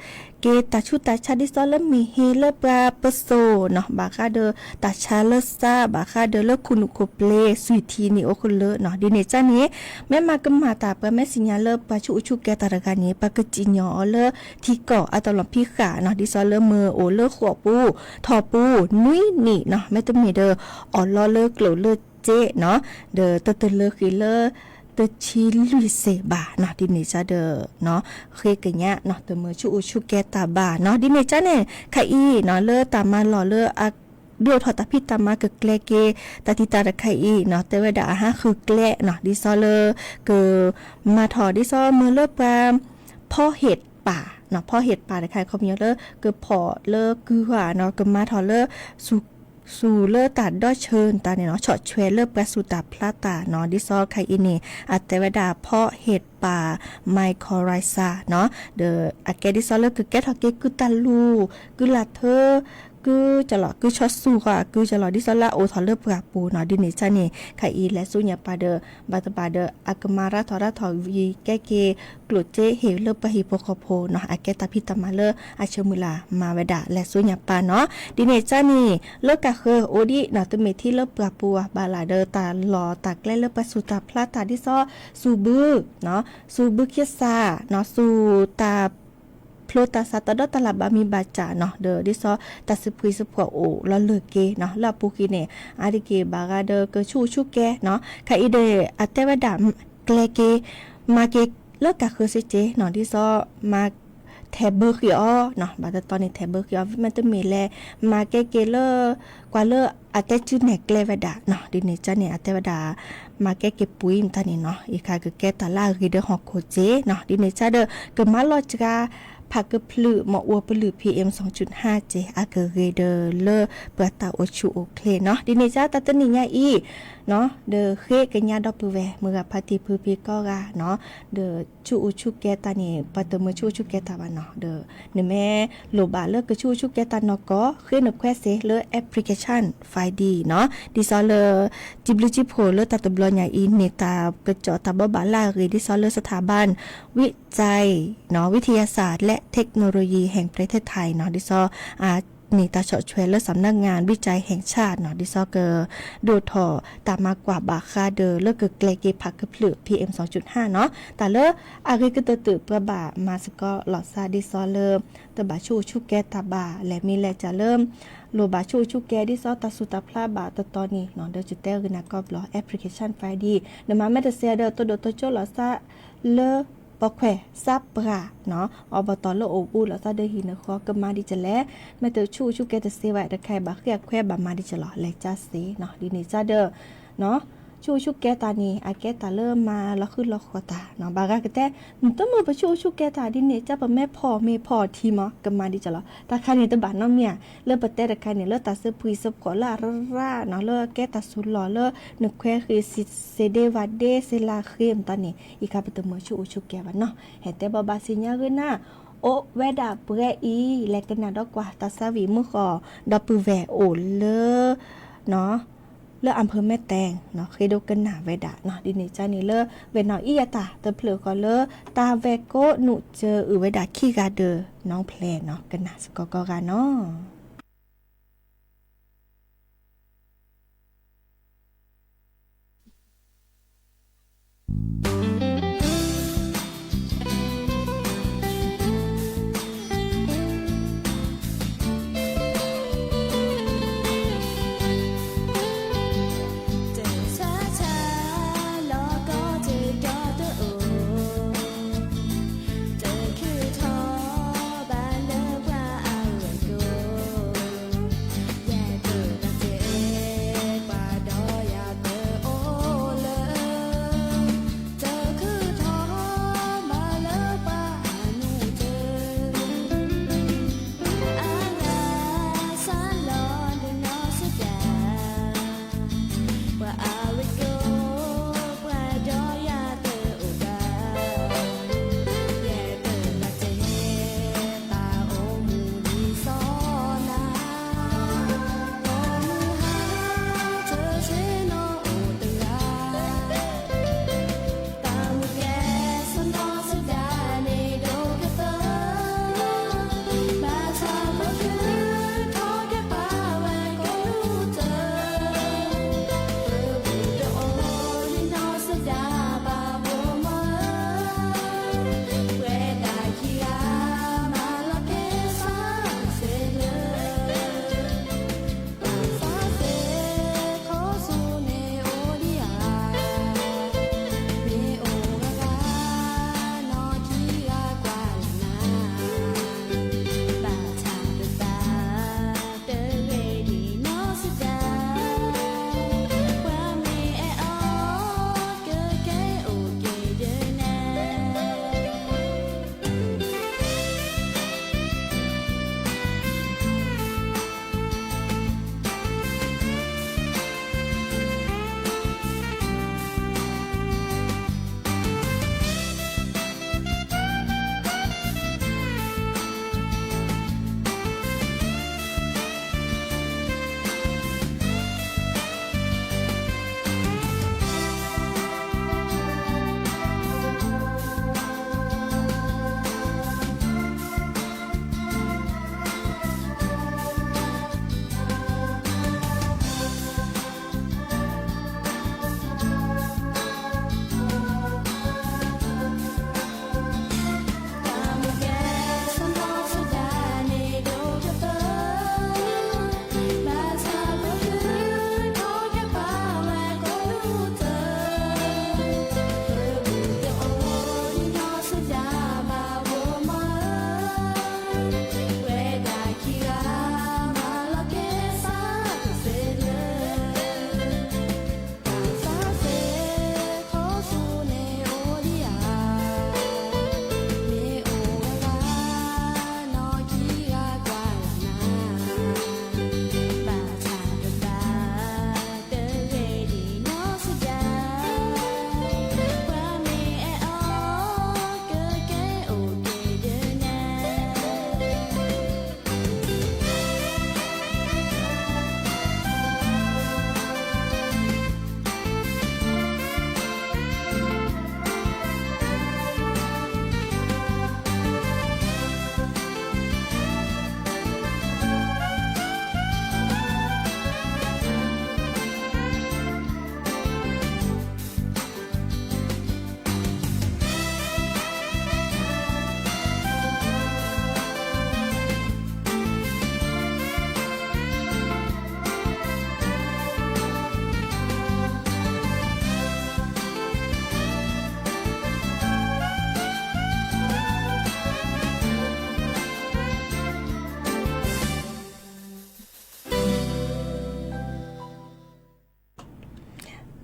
က့ၤတၢ်ဆူးတၢ်ဆါဒ်သိးလၢမ့ၢ်ဟ့လၢပှၤပစိာ်နီၤ ဘၣ်ဃးဒီးတၢ်ဆါလၢစၢ် ဘၣ်ဃးဒီးလၢခိၣ်နူာ်ခိၣ်ပျ့ၤ စွံၣ်ထံန့ၣ်အိၣ်ဃုာ်လၢနီၤ ဒ်န့ၣ်ကန့ၣ် မ့ၢ်မၤကမၣ်တၢ် ပှၤမ့ၢ်သ့ၣ်ညါလၢပှၤဆူၣ်အိၣ်ဆူၣ်ကဲတၢ်တဂၤန့ၣ် ပှၤကစံၣ်ညီၣ်အီၤလၢ ထံကီၢ်အတလီၤဖံးဃာ်နီၤ ဒ်သိးလၢမ့ၢ်အိၣ်လၢဃိာ်ပူၤ ထီၣ်ပူၤ နွံနံၣ်နီၤ မ့တမ့ၢ်ဒီး အီၣ်လီၤလၢကျိၣ်လၢစ့နီၤ ဒီးတတလၢဃံလၢ တဆံလွံၢ်စ့ဘၣ်နီၤ ဒ်န့ၣ်ကဒီး ဃ့ကညးနီၤ တမ့ၢ်ဆူၣ်အိၣ်ဆူၣ်ကဲတၢ်ဘၣ်နီၤ ဒ်န့ၣ်ကန့ၣ် ခါအံၤနီၤ လၢတၢ်မၤလီၢ်လၢအ ဒုးအိၣ်ထီၣ်တၢ်ဖံးတၢ်မၤကကျဲက့ၤ တၢ်တံာ်တာ်တခါအံၤနီၤ တဲဝဲဒၣ်အဟးဃုကျဲနီၤ ဒ်သိးလၢ က မၤထီၣ်ဒ်သိးမ့ၢ်လၢပှၤ ဖီၣ်ဟ့ၣ်ပာ်နီၤ ဖီၣ်ဟ့ၣ်ပာ်တခါ ခီပညီလၢ ကဖီၣ်လၢကုၢ်ဟီနီၤ ကမၤထီၣ်လၢ စူၣ်လၢတၢ်ဒီဆၢတၢ်န့ၣ်နီၤ ဆီၣ်ထွဲလၢပှၤစူၢ်တၢ်ဖျါတၢ်နီၤ ဒ်သိးခါအံၤန့ၣ် အတဲဝဲဒၣ်ဖီၣ်ဟ့ၣ်ပာ် mycorrhiza နီၤ ဒီးအကဲဒ်သိးလၢကကဲထီၣ်က့ၤကုၢ်တၢ်လူၢ် ကုၢ်လၢ်ထၢ ကုၢ်ကလီၤ ကုၢ်ဆီဆူၣ်ဃီ ကုၢ်ကလီၤ ဒ်သိးလၢအအိၣ်ထီၣ်လၢပှၢ်ပူၤနီၤ ဒ်န့ၣ်ကန့ၣ် ခါအံၤလဲၤဆူညါပၤဒီး ဘၣ်တဘၣ်ဒီး အကမၤရၤထီၣ်ရၤထီၣ်ဝံၤ ကဲက့ၤကျိၣ်စ့ဟ့ၣ်လၢပှၤဟံၣ်ဖိဃီဖိနီၤ အကဲတၢ်ဖံးတၢ်မၤလၢအဆၢမုၢ်လၢ်မၤဝဲဒၣ် လဲၤဆူညါပၤနီၤ ဒ်န့ၣ်ကန့ၣ် လၢကဃၢၤအိၣ်ဒံးနီၤ တမ့ၢ်ထဲလၢပှၢ်ပူၤဘၣ် ဘၣ်လၢ်ဒီးတၢ်လီၢ်တၢ်ကျဲလၢပှၤစူၢ်တၢ်ဖျါတၢ် ဒ်သိး စူၢ်ဘု စူၢ်ဘုခ့စၢ်နီၤ စူၢ်တၢ် ဖျိတၢ်စးတၢ်ဒီးတၢ်လၢဘၣ်မံဘၣ်စးနီၤ ဒီးဒ်သိးတၢ်စံးဖှံစံးဖှီၣ်အိၣ်လီၤလၢာ်က့ၤနီၤ လၢအပူၤကွံာ်န့ၣ် အါတက့ၢ်ဘၣ်ဃးဒီးကဆူၣ်အိၣ်ဆူၣ်ကဲနီၤ ခါအံၤဒီး အတဲဝဲဒၣ် ကျဲက့ၤ မၤက့ၤလၢကဃၢၤစ့ၢ်ကီးနီၤ ဒ်သိးမၤထဲးဘၢဃံအီၤနီၤ ဘၣ်တတီန့ၣ်ထဲးဘၢဃံအီၤ မ့တမ့ၢ်လဲၣ် မၤကဲက့ၤလၢ ကွၢ်လၢအတဲစုနဲၣ်ကျဲဝဲဒၣ်နီၤ ဒ်န့ၣ်ကန့ၣ် အတဲဝဲဒၣ် မၤကဲက့ၤပှ့ၤမတၤန့ၣ်နီၤ အံၤခါကကဲတၢ်လၢအဂ့ၤဒီးဟီၣ်ခိၣ်စ့နီၤ ဒ်န့ၣ်ကဒီး ကမၤလီၤစှၤ ဖးကဖျၢၣ်မ့ၣ်အူပလုာ် PM စူၤနီၤ စ့ အကဂ့ၤဒီးလၢပှၤတၢ်အိၣ်ဆူၣ်အိၣ်ချ့နီၤ ဒ်န့ၣ်ကတနံၤညါအံၤ ဒီးဃ့ကညးဒီပုၢ်ဝဲၢ် မုၢ်ဂၤဖါတံၢ်ဖုဖံကိးဂၤနီၤ ဒီးဆူၣ်အိၣ်ဆူၣ်ကဲတၢ်န့ၣ် ပှၤတမ့ၢ်ဆူၣ်အိၣ်ဆူၣ်ကဲတၢ်ဘၣ်နီၤ ဒီးနမ့ၢ်လိၣ်ဘၣ်လၢကဆူၣ်အိၣ်ဆူၣ်ကဲတၢ်နီၢ်ကီၢ် ဃ့နခွဲးစ့လၢ application Find နီၤ ဒ်သိးလၢ စံးဘျုးစံးဖှိၣ်လၢတၢ်တဘျီညါအံၤ န့ၢ်တၢ်ကစီၣ်တၢ်ဘိးဘၣ်လၢအဂ့ၤ ဒ်သိးလၢ สถาบันวิจัย วิทยาศาสตร์และเทคโนโลยีแห่งประเทศไทย နီၤ ဒ်သိး အ န့ၢ်တၢ်ဆီၣ်ထွဲလၢ สำนักงานวิจัยแห่งชาติ နီၤ ဒ်သိးက ဒိၣ်ထီၣ်တၢ်မၤကွၢ်ဘၣ်ဃးဒီးလၢကကျဲးက့ၤဖးကဖျၢၣ် PM နီၤ တၢ်လၢအဂ့ၤကတၢၢ်တၢၢ် ပှၤဘၣ်မၤစ့ၢ်ကီးလိာ်သးဒ်သိးလၢ တဘၣ်ဆူးအိၣ်ဆူးကဲတၢ်ဘၣ် လဲၤမ့ၢ်လဲၤကၢ်လၢ လိၣ်ဘၣ်ဆူးအိၣ်ဆူးကဲဒ်သိးတၢ်စူၢ်တၢ်ဖျါဘၣ်တတီၤန့ၣ်နီၤ ဒီးယတဲဂ့ၤနၤကီးဘျီ application ဖဲဒၣ် နမၤမ့ၢ်တစဲးဒီး တဒိၣ်တကၠိလိာ်သးလၢ ပိာ်ခွဲးစးပြၢ်နီၤ အိၣ်ဘၣ်တ့ၢ်လၢအိၣ်ဘူးလိာ်သးဒီးဟံၣ်နဃီ ကမၤဒ်လဲၣ်. မ့ၢ်တဆူးအိၣ်ဆူးကဲတသ့ဘၣ်တခါအံၤ ဘၣ်ဃ့ၢ်အခွဲးဘၣ်မၤဒ်လဲၣ် လဲၤကၢ်သ့နီၤ ဒ်န့ၣ်ကဒီး ဆူးအိၣ်ဆူးကဲတၢ်န့ၣ် အကဲတၢ်လၢမၤလီၤဃံလီၤဃီၤတၢ်နီၤ ဘၣ်ဂၤကတဲ နတမ့ၢ်ပဆူးအိၣ်ဆူးကဲတၢ်ဒ်န့ၣ် ကၢ်ပမ့ၢ်ဖီၣ်မ့ၢ်ဖီၣ်ထံမး ကမၤဒ်လဲၣ် တၢ်ခါန့ၣ်တဘၣ်နီတမံၤဧါ လၢပတဲတခါန့ၣ် လၢတၢ်စၢဖှံစၢဖှီၣ်လၢအရၣ်ရၣ်နီၤ လၢကဲတၢ်စူၤလီၢ်လၢ နခွဲးဃ့ၢ်စ့ဒ့ဝၣ်ဒ့ စ့လးဃ့ၢ်မတၤန့ၣ် အံၤခါပတမ့ၢ်ဆူးအိၣ်ဆူးကဲဘၣ်နီၤ ဟဲတဲဘၣ်ဘၣ်စံးညါဂ့ၤနၤ အိၣ်ဝဲဒၣ်ပှဲၤအံၤ လဲၤကနၣ်ဒီးကွၢ်တၢ်သးဝံၣ်မုၢ်ဃီ ဒီပုၢ်ဝဲၢ်အိၣ်လၢ လၢအဖၢၣ်မဲၣ်တဲၣ်နီၤ ဃ့ဒိကနၣ်ဝဲဒၣ်နီၤ ဒ်န့ၣ်ကန့ၣ်လၢ ဝဲၤနီၣ်အံၤအတၢ်တဖျၢၣ်ဃီလၢ တၢ်ဝဲၢ်ကိးနုာ်စၢအုၣ်ဝဲဒၣ်ခံဂၤဒီး နီၢ်ဖျဲးနီၤ ကနၣ်စ့ၢ်ကီးကိးဂၤနီၤ.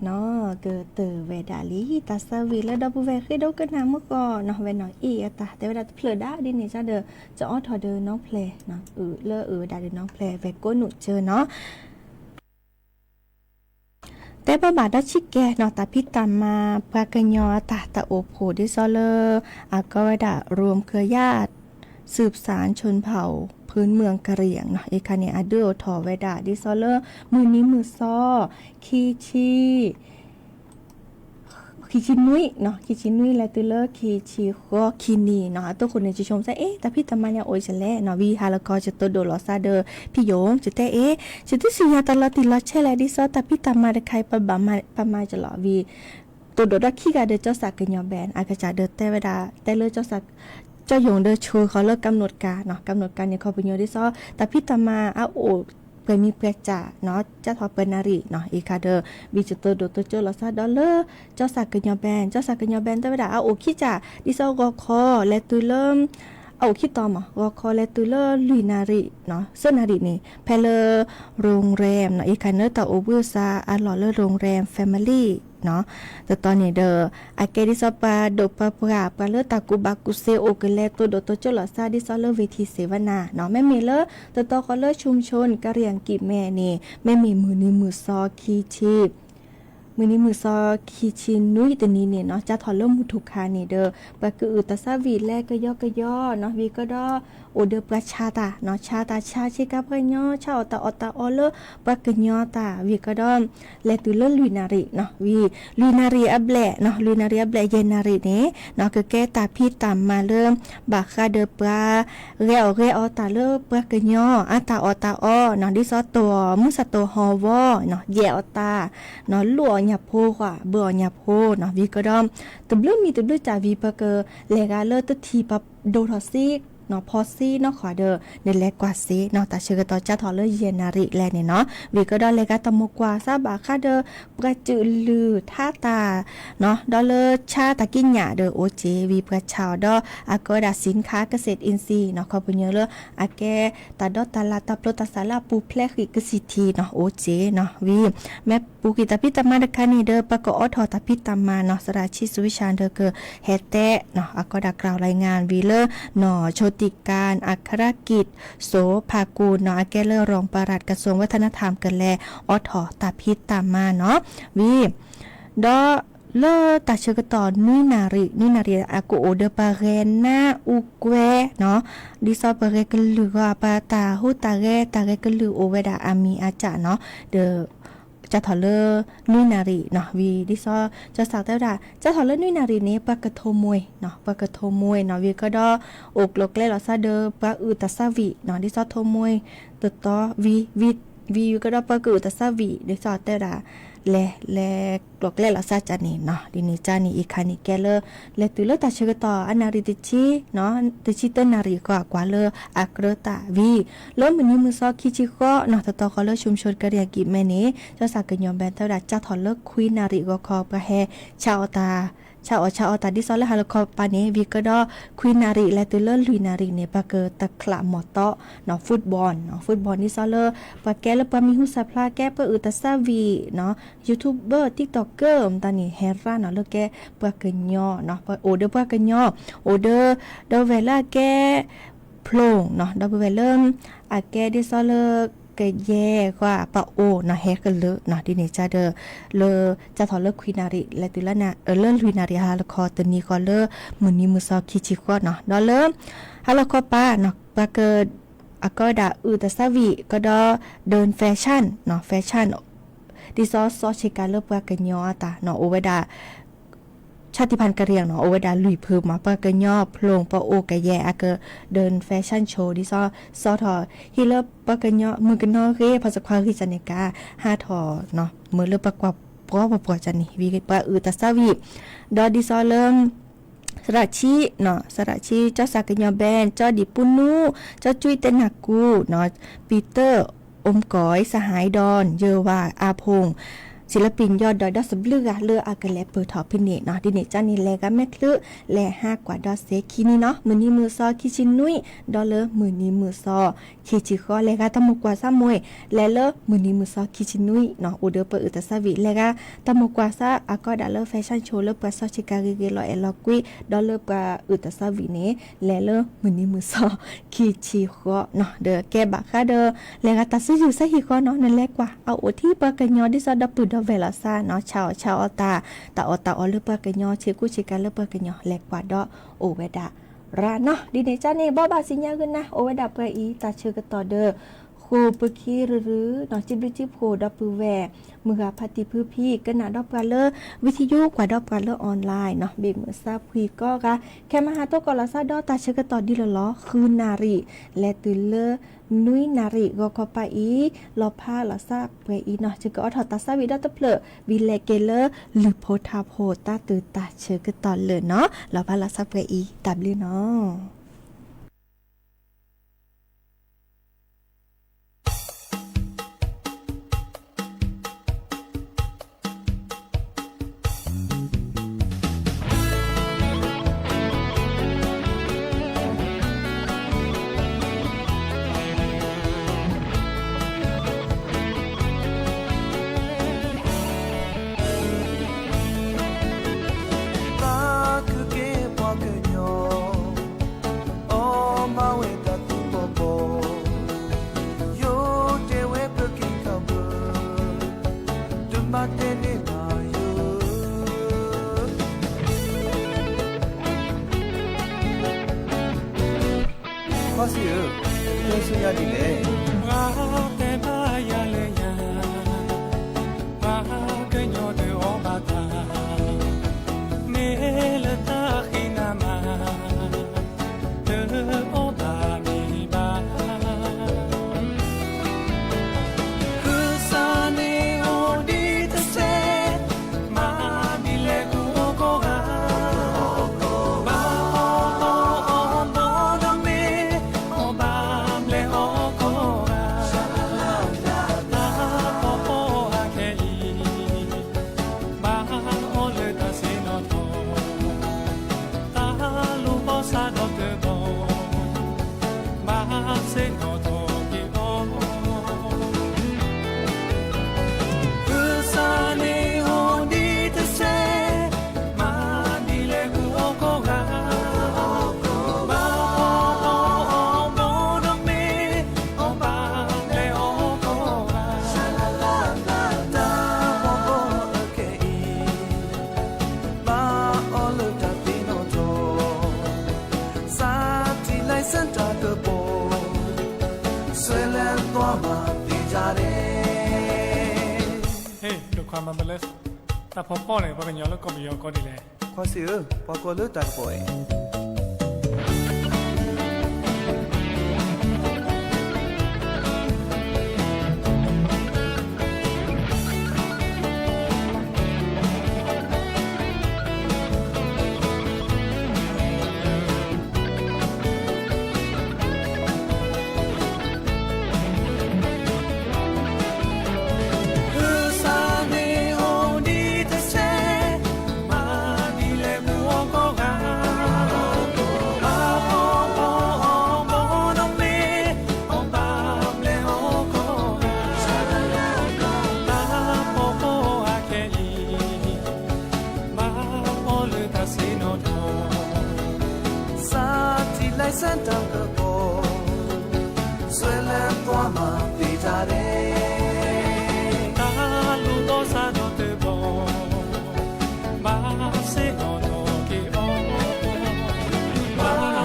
နီၢ် ကတၢၢ်ဝဲဒၣ်လံ တၢ်သၢဝံၤလၢဒီပုၢ်ဝဲၢ်ဃ့ဒိကနၣ်မုၢ်ကီၢ်နီၢ် ဝဲနီၢ်အ့ၣ်အတၢ်တဲဝဲဒၣ်တဖျၢၣ်ဒၣ်ဒ်န့ၣ် ကဒီး ကအိးထီၣ်ဒီးနီၢ်ဖျဲး အုးလၢအုးဝဲဒၣ်ဒီးနီၢ်ဖျဲး ဝဲကိးနုာ်စၢနီၢ် တဲဘၣ်ဘၣ်ဒီးဆံးကဲနီၢ် တၢ်ဖံးတၢ်မၤပှၤကညီအတၢ်တၢ်အိၣ်ဖှိၣ်ဒ်သိးလၢ အကီဝဲဒၣ် รวมเครือญาติ สืบสานชนเผ่าพื้นเมืองกะเหรี่ยง နီၢ် အံၤခါန့ၣ် အဒုးအိၣ်ထီၣ်ဝဲဒၣ်ဒ်သိးလၢ မုၢ်နံၤမုၢ်သီ ခံဆံ ခံဆံနွံ နီၢ် ခံဆံနွံ လဲၤတုၤလၢခံဆံဃိးခံနံၣ်နီၢ် အတိၢ်ဃိန့ၣ် ကဆိမိၣ်စ့ၢ် အ့ တၢ်ဖံးတၢ်မၤညါအိၣ်ကလဲၣ်နီၢ် ဝံၤဟါလီၤခီ ကတိၤဒိၣ်လီၤသးဒီး ဖံယိၣ် ကတဲအ့ ကသုစံၣ်ညီၣ်တၢ်လီၤတံၢ်လီၤဆဲးလဲၣ် ဒ်သိးတၢ်ဖံးတၢ်မၤတခါအံၤ ပဘၣ်မၤ ပမၤကလီၤ ဝံၤ တိၤဒိၣ်ဒီးခံဂၤဒီး ကၠီစၣ်ကညီဘဲၣ် အကစၢ်ဒီးတဲဝဲဒၣ် တဲလၢ ကၠီယိၣ်ဒီးဆှၢဃီၤလၢကမျၢၢ်တကါနီၢ် ကမျၢၢ်တကါန့ၣ် ခီပညီဒ်သိး တၢ်ဖံးတၢ်မၤအအိၣ် ပှဲၤမံၤပှဲၤစၢ်နီၢ် ကၠၢ်ထီၣ်ပှဲၤနၣ်ရံၣ်နီၢ် အံၤခါဒီး ဝံၤကတိၤဒိၣ်တိၤကၠိလီၤသးဒီးလၢ ကၠီစၣ်ကညီဘဲၣ် ကၠီစၣ်ကညီဘဲၣ် တဲဝဲဒၣ် အအိၣ်ခံစၢ် ဒ်သိးဂီၤခီလဲၤတုၤလၢ အအိၣ်ခံတီၤမး ဂီၤခီလဲၤတုၤလၢလွံၢ်နၣ်ရံၣ်နီၢ် သၢနၣ်ရံၣ်န့ၣ် ဖဲလၢ โรงแรม နီၢ် အံၤခါန့ၣ် တၢ်အိၣ်ဘှံးစးအလီၢ်လၢ โรงแรม Family နီၢ် တတီၤန့ၣ်ဒီး အကဲဒ်သိးပှၤဒိၣ်ပှၤပှၢ် ပှၤလၢတၢ်ကူၣ်ဘၣ်ကူၣ်သ့အိၣ်ကလဲၤတိၤဒိၣ်တိၤကၠိလီၤသး ဒ်သိးလၢ เวทีเสวนา နီၢ် မ့မ့ၢ်လၢ တတီၤဃီလၢ ชุมชนกะเหรี่ยงกีบแม န့ၣ် မ့မ့ၢ်မုၢ်နံၤမုၢ်သီခံဆံ မုၢ်နံၤမုၢ်သီခံဆံနွံတနံၤန့ၣ်နီၢ် ကၠၢ်ထီၣ်လၢမုၢ်ထူၣ်ခါန့ၣ်ဒီး ပှၤကအုၣ်တၢ်သၣ်ဝံၤလဲၤကယီကယီနီၢ် ဝံၤကဒီး အိၣ်ဒီးပှၤဆါတၢ်နီၢ် ဆါတၢ် ဆါဆ့ကၤပှၤကညီ ဆါအီၣ်တၢ်အီၣ်တၢ်အီလၢပှၤကညီတၢ် ဝံၤကဒီး လဲၤတုၤလၢလွံၢ်နၣ်ရံၣ်နီၢ် ဝံၤ လွံၢ်နၣ်ရံၣ်အဘျဲၣ်နီၢ် လွံၢ်နၣ်ရံၣ်အဘျဲၣ် ယဲၢ်နၣ်ရံၣ်န့ၣ်နီၢ် ကကဲတၢ်ဖံးတၢ်မၤလၢ ဘၣ်ဃးဒီးပှၤ ဂဲၤအီၣ်ဂဲၤအီတၢ်လၢပှၤကညီ အတၢ်အီၣ်တၢ်အီနီၢ် ဒ်သိးတိၢ်အီၣ်မုၢ်ဆၣ်တိၢ်ဟီၣ်ဝီနီၢ် ယဲၢ်အီၣ်တၢ်နီၢ် လူၢ်အီၣ်ညၣ်ဖိဃီ ဘၢအီၣ်ညၣ်ဖိနီၢ် ဝံၤကဒီး တဘျုးမံၤတဘျုးစၢ်ဝံၤ ပကလဲၤဂၤလၢတထံၣ်ပဒိၣ်ထီၣ်စ့နီၢ် ဖီစ့နီၢ်ဃီဒီး နလဲၤကွၢ်စ့နီၢ် တၢ်ဆၢကတီၢ်ကၠၢ်ထီၣ်လၢယဲၢ်နၣ်ရံၣ်လဲၣ်န့ၣ်နီၢ် ဝံၤကဒီးလဲၤဂၤတၢ်မိၢ်ကွၢ်စးဘၣ်ဃးဒီး ပှၤစုးလုၢ်ထါတၢ်နီၢ် ဒီးလၢဆါတၢ်ကံးညာ်ဒီးအိၣ်က့ၤ ဝံၤပှၤဆါအီၤဒီး အကီဝဲဒၣ် สินค้าเกษตรอินทรีย์နီၢ် ခီပညီလၢ အကဲတၢ်ဒီတၢ်လၣ်တၢ်ပျိတၢ်ဆးလၢအပူၤဖျဲးဃံးကသံၣ်ထံနီၢ် အိၣ်က့ၤနီၢ် ဝံၤ မ့ၢ်ပူၤကွံာ်တၢ်ဖံးတၢ်မၤတခါန့ၣ်ဒီး ပကအိးထီၣ်တၢ်ဖံးတၢ်မၤနီၢ် သရၣ်ဆံး สุวิชา ဒီးကဟဲတဲနီၢ် အကီဒၣ် กล่าวรายงาน ဝံၤလၢနီၢ် โชติการ อัครกิจ โสภากูลနီၢ် အကဲလၢ รองปลัดกระทรวงวัฒนธรรม ကလဲၤအိးထီၣ်တၢ်ဖံးတၢ်မၤနီၢ် ဝံၤ ဒီးလၢတၢ်ဆၢကတီၢ်နွံနၣ်ရံၣ် နွံနၣ်ရံၣ် အကအိၣ်ဒီးပှၤဂဲၤနါအူကွဲနီၢ် ဒ်သိးပှၤဂဲၤကလုၢ်ဂီၢ် ပှၤတၢ်ဟူးတၢ်ဂဲၤ တၢ်ဂဲၤကလုၢ်အိၣ်ဝဲဒၣ်အမံၤအါကၢ်နီၢ် ဒီး ကၠၢ်ထီၣ်လၢ နွံနၣ်ရံၣ်နီၢ် ဝံၤဒ်သိး ကၠၢ်စၢ်တဲဝဲဒၣ် ကၠၢ်ထီၣ်လၢနွံနၣ်ရံၣ်န့ၣ် ပှၤကထိးမှဲနီၢ် ပှၤကထိးမှဲနီၢ် ဝံၤကဒီး အိၣ်ကျိၤကျဲလီၤသးဒီး ပှၤအုၣ်တၢ်သၣ်ဝံၤနီၢ် ဒ်သိးထိးမှဲ တတီၤ ဝံၤ ဝံၤ ဝံၤကဒီးပှၤကအုၣ်တၢ်သၣ်ဝံၤ ဒ်သိးတဲဝဲဒၣ် လဲၤ လဲၤကျိၤကျဲလီၤသးကၠၢ်န့ၣ်နီၢ် ဒ်န့ၣ်ကၠၢ်န့ၣ် အံၤခါန့ၣ်ကဲလၢ လဲၤတုၤလၢတၢ်ဆၢကတီၢ် အနၣ်ရံၣ်တဆံနီၢ် တဆံတၢနၣ်ရံၣ်ဃီ ကွၢ်လၢအကြၢးတၢ်ဝံၤ လၢမုၢ်နံၤမုၢ်သီခံဆံဃိးနီၢ် တတီၤဃီလၢ ชุมชนกะเหรี่ยงกีบแม န့ၣ် ကၠၢ်စၢ်ကညီဘဲၣ်တဲဝဲဒၣ် ကၠၢ်ထီၣ်လၢခွံနၣ်ရံၣ်ဂီၤခီ ပှၤဟဲဆါအီၣ်တၢ် ဆါအီၣ်ဆါအီတၢ်ဒ်သိးလၢဟါလီၤခီပၤန့ၣ် ဝံၤကဒီး ခွံနၣ်ရံၣ်လဲၤတုၤလၢလွံၢ်နၣ်ရံၣ်န့ၣ် ပှၤကတၢ်ချးမီၢ်တီၢ်နီၢ် football နီၢ် football ဒ်သိးလၢ ပှၤကဲလၢပှၤမံၤဟူသၣ်ဖျါ ကဲပှၤအုၣ်တၢ်သၣ်ဝံၤနီၢ် YouTuber TikToker မတၤန့ၣ် ဟဲရၣ်နီၢ် လၢကဲပှၤကညီနီၢ် အိၣ်ဒီးပှၤကညီ အိၣ်ဒီး ဒီပုၢ်ဝဲၢ်လၢအကဲ ဖျိၣ်နီၢ် ဒီပုၢ်ဝဲၢ်လၢ အကဲဒ်သိးလၢ ကယဲၢ်ဃီပအိၣ်နီၢ် ဟဲကလုာ်နီၢ် ဒ်န့ၣ်ကၠၢ်ဒီး လၢ ကၠၢ်ထီၣ်လၢခွံနၣ်ရံၣ် လဲၤတုၤလၢ လၢလွံၢ်နၣ်ရံၣ်ဟါလီၤခီ တနံၤဃီလၢ မုၢ်နံၤမုၢ်သီခံဆံဃိးနီၢ် ဒီးလၢ ဟါလီၤခီပၤနီၢ် ပှၤက အကီဒၣ်အုၣ်တၢ်သၣ်ဝံၤ ကဒီး ဒိၣ် fashion နီၢ် fashion ဒ်သိးစီဆ့ကၤလၢပှၤကညီအတၢ်နီၢ် အိၣ်ဝဲဒၣ် ชาติพันธุ์กะเหรี่ยงနီၢ် အိၣ်ဝဲဒၣ်လွံၢ်ဖုမး ပှၤကညီ ဖျိၣ် ပအိၣ် ကယဲၢ် အက ဒိၣ် fashion show ဒ်သိး စီထီၣ် ဟံၣ်လၢပှၤကညီ မုၣ်ကနီၤဂ့ၤ ဖီၣ်စခွါဂ့ၤစ့ၢ်န့ၣ်ကါ ဟးထီၣ်နီၢ် မ့ၢ်လၢပှၤကွၢ်ပှီၢ်ပှီၢ်ပှီၢ်ကၠၢ်န့ၣ် ဝံၤပှၤအုၣ်တၢ်သၣ်ဝံၤ ဒီးဒ်သိးလၢ သရၣ်ဆံးနီၢ် သရၣ်ဆံး ကၠၢ်စၢ်ကညီဘဲၣ် ကၠၢ်ဒံၣ်ပူနူ ကၠၢ်ကွံတဲနၢ်ကူနီၢ် ပံၤတၢၣ် အိၣ်ကီၢ် စဟၢၣ်ဒွၣ် ယၢၤဝၤ အါဖူၣ် စံလပံၤယီၢ်ဒီးဒီးစဘျုးဂၤလၢအကလဲၤပၢၢ်ထီၣ်ဖဲန့ၣ်နီၤ, ဒ်န့ၣ်ကန့ၣ် လဲၤဂၤမဲာ်ချၢ လဲၤဟးကွၢ်ဒီးစဲၤခံနံၤနီၤ, မုၢ်နံၤမုၢ်သီခံဆံနွံ ဒီးလၢမုၢ်နံၤမုၢ်သီ ခံဆံဃီ လဲၤဂၤတၢ်မိၢ်ကွၢ်စၢ်မိၢ်, လဲၤလၢမုၢ်နံၤမုၢ်သီခံဆံနွံနီၤ, အိၣ်ဒီးပှၤအုၣ်သးစၢ်ဝံၤ လဲၤဂၤတၢ်မိၢ်ကွၢ်စၢ်အကီဒၣ်လၢ fashion show လၢပှၤစီဆှံကၤဂ့ၤဂ့ၤလီၤအဲၣ်လီၤကွံ ဒီးလၢပှၤအုၣ်သးစၢ်ဝံၤန့ၣ် လဲၤလၢမုၢ်နံၤမုၢ်သီ ခံဆံဃီနီၤ, ဒီးကဲဘၣ်ဃးဒီး လဲၤဂၤတၢ်စုယုၢ်စဲဟံၣ်ဃီနီၤ, နလဲၤကွၢ် အအိၣ်ထံပှၤကညီဒ်သိးဒီပုၢ်ဒီဝဲၢ်လီၤစၢ်နီၤ, ဆါအီၣ်ဆါအီၣ်တၢ်, တၢ်အီၣ်တၢ်အီလၢပှၤကညီ ဆ့ကူဆ့ကၤလၢပှၤကညီ လဲၤကွၢ်ဒီးအိၣ်ဝဲဒၣ်ရၣ်နီၤ, ဒ်န့ၣ်ကန့ၣ် ဘိးဘၣ်စံညါဂုာ်နၤ အိၣ်ဝဲဒၣ်ပှၤအံၤ တၢ်ဆၢကတီၢ်ဒီး ဃိာ်ပခံရုရုနီၤ, စံးဘျုးစံးဖှိၣ်ဒီပုၢ်ဝဲၢ် မုၢ်ဂၤဖါတံၢ်ဖုဖံ ကနၣ်ဒီးပှၤလၢ ဝံထံယူ ကွၢ်ဒီးပှၤလၢ online နီၤ, ဘ့ၣ်မုၢ်ဆါဖှံကိးဂၤ, ခဲမဟါတိကိးလီၤစၢ်ဒီးတၢ်ဆၢကတီၢ်ဒ်လီၤလီၤ ဃုနၣ်ရံၣ် လဲၤတုၤလၢ နွံနၣ်ရံၣ် ဂီၤခီပၤအံၤ လီၤဖးလီၤစၢ်ပှဲၤအံၤနီၤ, ယကအီၣ်ထီၣ်တၢ်ဆၢဝံၤဒီတဖျၢၣ် ဝံၤလဲၤက့ၤလၢ လုၢ်ဖိထါဖိ တၢ်တုၤတၢ်ဆၢကတီၢ်လၢာ်နီၤ, လီၤဖးလီၤစၢ်ပှဲၤအံၤ တၢ်ဘျုးနီၤ. ပှၤကကဲပှၤကညီ အီၣ်မၤဝဲတၢ်သူၣ်ပီၢ်ပီၢ်, ယိၤတဲဝဲပက့ၤကဘၢ, တမၤတဲန့ၢ်ဘၣ်ယိၤ. ကွၢ်စံးဧၢ, တဲဆူညါဒ်လဲၣ်. ပှၤတဲဘၣ်ယၤလၢယၤ, ပှၤကညီတအီၣ်ဘၣ်တၢ်, မ့ၢ်လၢတၢ်ဃံနၤမး, တအီၣ်ဘၣ်မ့ၢ်ဘၣ်. ကစၢ်န့ၣ်အိၣ်ဒံးတစဲး, မၤဒ်လဲၣ်ကအိၣ်ကိးဂၤ, ဘၣ်အီၣ်အီၣ်အီၣ်ဘီဒီးမ့ၢ်, အီၣ်ဘၣ်ဘျဲးအီၣ်ကိးဂၤ, တၢ်အီၣ်အီၣ်အခဲအံၤ, ဘၣ်အီၣ်လၢတၢ်ဆ့ၣ်နီၤထီၣ်, တၢ်လိၣ်ဘီၣ်စးဒီးတဘီ, ဘၣ်ဆ့ၣ်နီၤထီၣ်က့ၤအီၤ. ကစၢ်န့ၣ်အိၣ်ဒံးတစဲး, မၤဒ်လဲၣ်ကအိၣ်ကိးဂၤ, ဘၣ်အီၣ်အီၣ်အီၣ်ဘီဒီးမ့ၢ်, အီၣ်ဘၣ်ဘျဲးအီၣ်ကိးဂၤ, တၢ်အီၣ်အီၣ်အခဲအံၤ, ဘၣ်အီၣ်လၢတၢ်သ့ၣ်နီၣ်ထီၣ်, စးထီၣ်လၢစၢၣ်တၢ်ကပီၤ, ဆွဲလၢသွါမၤသ့တၢ်ရဲၣ်. ဟ့ၣ် ဒိၣ်ခွါမၤဘၣ်လၢ တၢ်ဖီဖီန့ၣ် ပှၤကညီလၢကီၢ်ပယီၤကိးဒ်လဲၣ်. ကွၢ်စံးဧၢ, ပှၤကိးလၢတၢ်ကပီၤအံၤ. ကစၢ်န့ၣ်အိၣ်ဒံးတစဲး, မၤဒ်လဲၣ်ကအိၣ်ကိးဂၤ, ဘၣ်အီၣ်အီၣ်အီၣ်ဘီဒီးမ့ၢ်, အီၣ်ဘၣ်ဘျဲးအီၣ်ကိးဂၤ, တၢ်ဖီဖီအခဲအံၤ, ဘၣ်အီၣ်လၢတၢ်ဆ့ၣ်နီၤထီၣ်, စးထီၣ်လၢစၢၣ်တၢ်ကပီၤ, ဆွဲလၢသွါမၤသ့တၢ်ရဲၣ်. တၢ်လိၣ်ဘီၣ်စးဒီးတဘီ, ဘၣ်ဆ့ၣ်နီၤထီၣ်က့ၤအီၤ, ဘၣ်ဆ့ၣ်နီၤ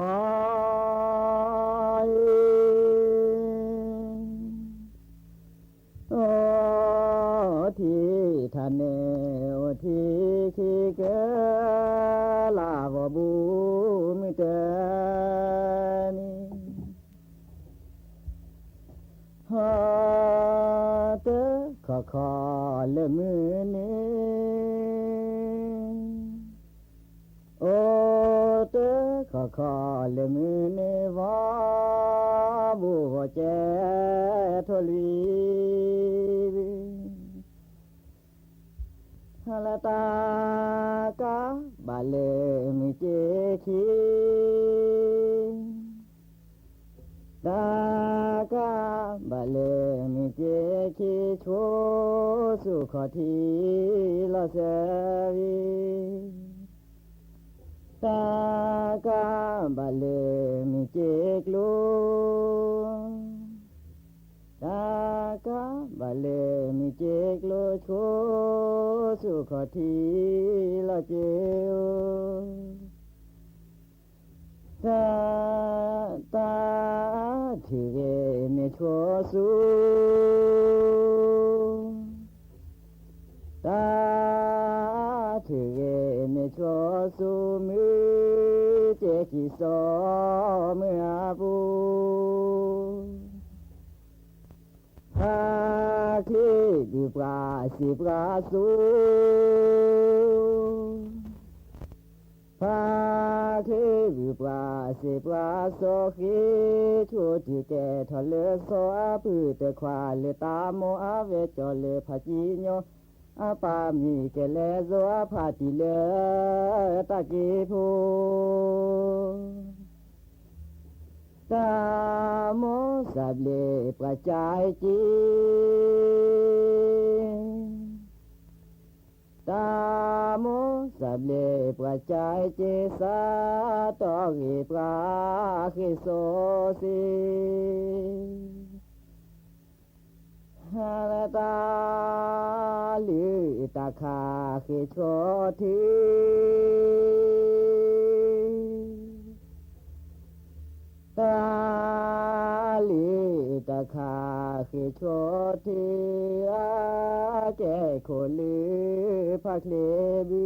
ထီၣ်က့ၤအီၤ. ဂီၤမီၤ အိၣ်ထံထးနဲၣ် အိၣ်ထံခံကဲ လၢအဂီၢ်ဘူးမုၢ်တနံၤ, ဟီၣ်တခီခီလၢမုၢ်နံၤ, အိၣ်တခီ ခီလၢမုၢ်နုာ်ဘီ ဘူးဂီၤကဲထိၣ်လွံၢ်ဘု ဟါလၢတၢ်ကးဘၣ်လၢမုၢ်က့ခံ တၢ်ကးဘၣ်လၢမုၢ်က့ခံ ဆိဆူၣ်ခီၣ်ထံးလီၤစၢၤဝံၤ တၢ်ကးဘၣ်လၢမုၢ်က့ကျိ တၢ်ကးဘၣ်လၢမုၢ်က့ကျိ ဆိဆူၣ်ခီၣ်ထံးလီၤစၢၤဧိၤ တၢ်, တၢ်ထုးဂဲၤမ့ၢ်ဆိဆူ, တၢ်ထုးဂဲၤမ့ၢ်ဆိဆူ, မုၢ်ကဲခံစီမုၢ်အပူၤ ဖါချ့ဘုပှၤစံးပှၤစိ, ဖါချ့ဘုပှၤစံးပှၤစိ, ဃ့ဆိၣ်ထံကဲထီၣ်လၢစီၤ, အပုၢ်တခွါလၢတၢ်မိၣ်, အဝဲကၠီလၢဖးကံညီ, အပၢ်မံၤကလဲၤစိ, အဖါတံၢ်လၢတၢ်က့ၤဖိ တၢ်မိၣ်စၢ်ဘျဲးပှၤကၠဲက့ၤ, တၢ်မိၣ်စၢ်ဘျဲးပှၤကၠဲက့ၤ, စးထီၣ်ဂ့ၤပှၤဃ့ၢ်စီဆှံ ဟါလၢတၢ်လုၢ်တၢ်ခးဃ့ၢ်ဆိၣ်ထံ တၢ်လုၢ်တၢ်ခးဃ့ၢ်ဆိၣ်ထံ အကဲခိၣ်လုၢ်ဖါချ့ဘု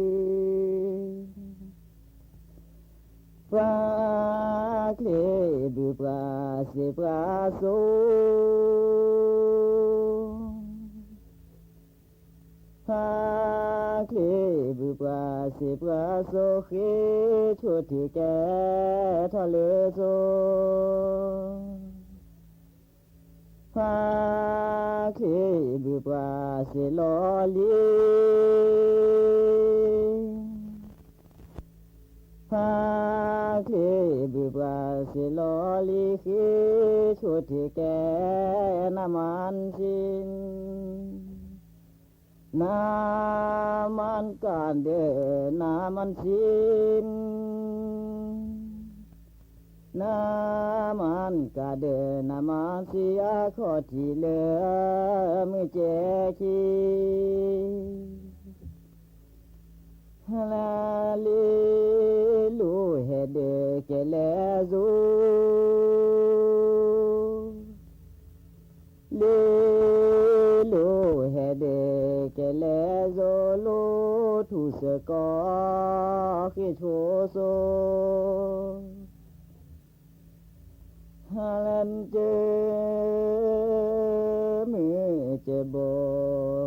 ဖါချ့ဘုပှၤစံးပှၤစိ, ဖါချ့ဘုပှၤစံးပှၤစိ, ဃ့ဆိၣ်ထံကဲထီၣ်လၢစိ ဖါချ့ဘုပှၤစံးလီၤလံ, ဖါချ့ဘုပှၤစံးလီၤလံ, ဃ့ဆိၣ်ထံကဲနမၤစံ နမၤကဒီးနမၤစံ နမၤကဒီးနမၤစံ အခီၣ်ထံးလၢမုၢ်ကဲခံ လၢလ့လိၤဟဲဒၢးကဲလဲၣ်စိ လ့လိၤဟဲဒၢးကဲလဲၣ်စိ လိၤထူၣ်စၢၤကီၢ်ဃ့ၢ်ဆိၣ်စိ ဟါလၢကၢမုၢ်ကၢဘိ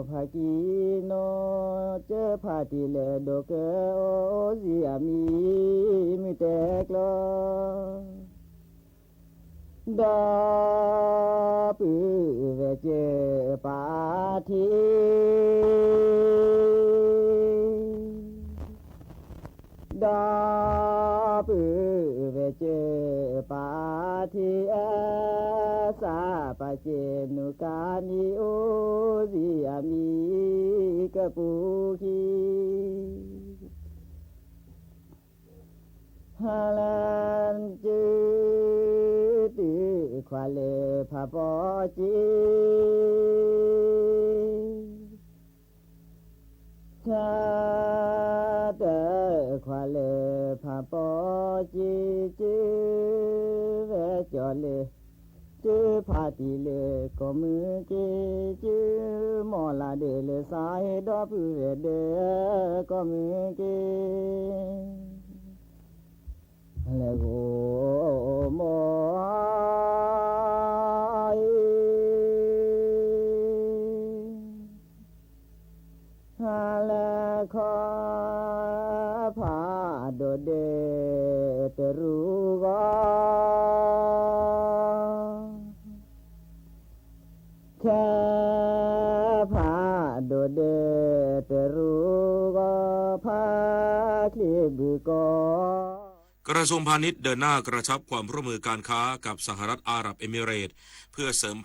ဖးကံနီၤ ကၢဖါတံၢ်လၢဒိၣ်ကၢအိၣ်စံးအမံၤမုၢ်တဲကျီ ဒီပုၢ်ဝဲၢ်ကၢပာ်ထံ ဒီပုၢ်ဝဲၢ်ကၢပာ်ထံ အစၢ်ပာ်ကဲနုာ်ကါနံၤ အိၣ်စံးအမံၤကပူၤခံ ဟါလၢကၢ တုၤခွါလၢဖးပီၢ်ကၠ့ တုၤဝဲကၠီလၢ တုၤဖါတံၢ်လၢကီၢ်မုၢ်က့ၤ တုၤမီၢ်လၢ်ဒၢးလၢစါဟ့ ဒီပုၢ်ဝဲၢ်ဒၢးကီၢ်မုၢ်က့ၤ လဲၤဂိၢ်မီၢ်အံၤ ဟါလၢခီဖးဒိၣ်ဒၢး တရူးဂီၤ ခဲဖးဒိၣ်ဒဲး တရူးဂီၤ ဖးချ့ဘုၣ်ကီၢ် กระทรวงพาณิชย์เดินหน้ากระชับความร่วมมือการค้ากับสหรัฐอาหรับเอมิเรตส์ เพื่อเสริม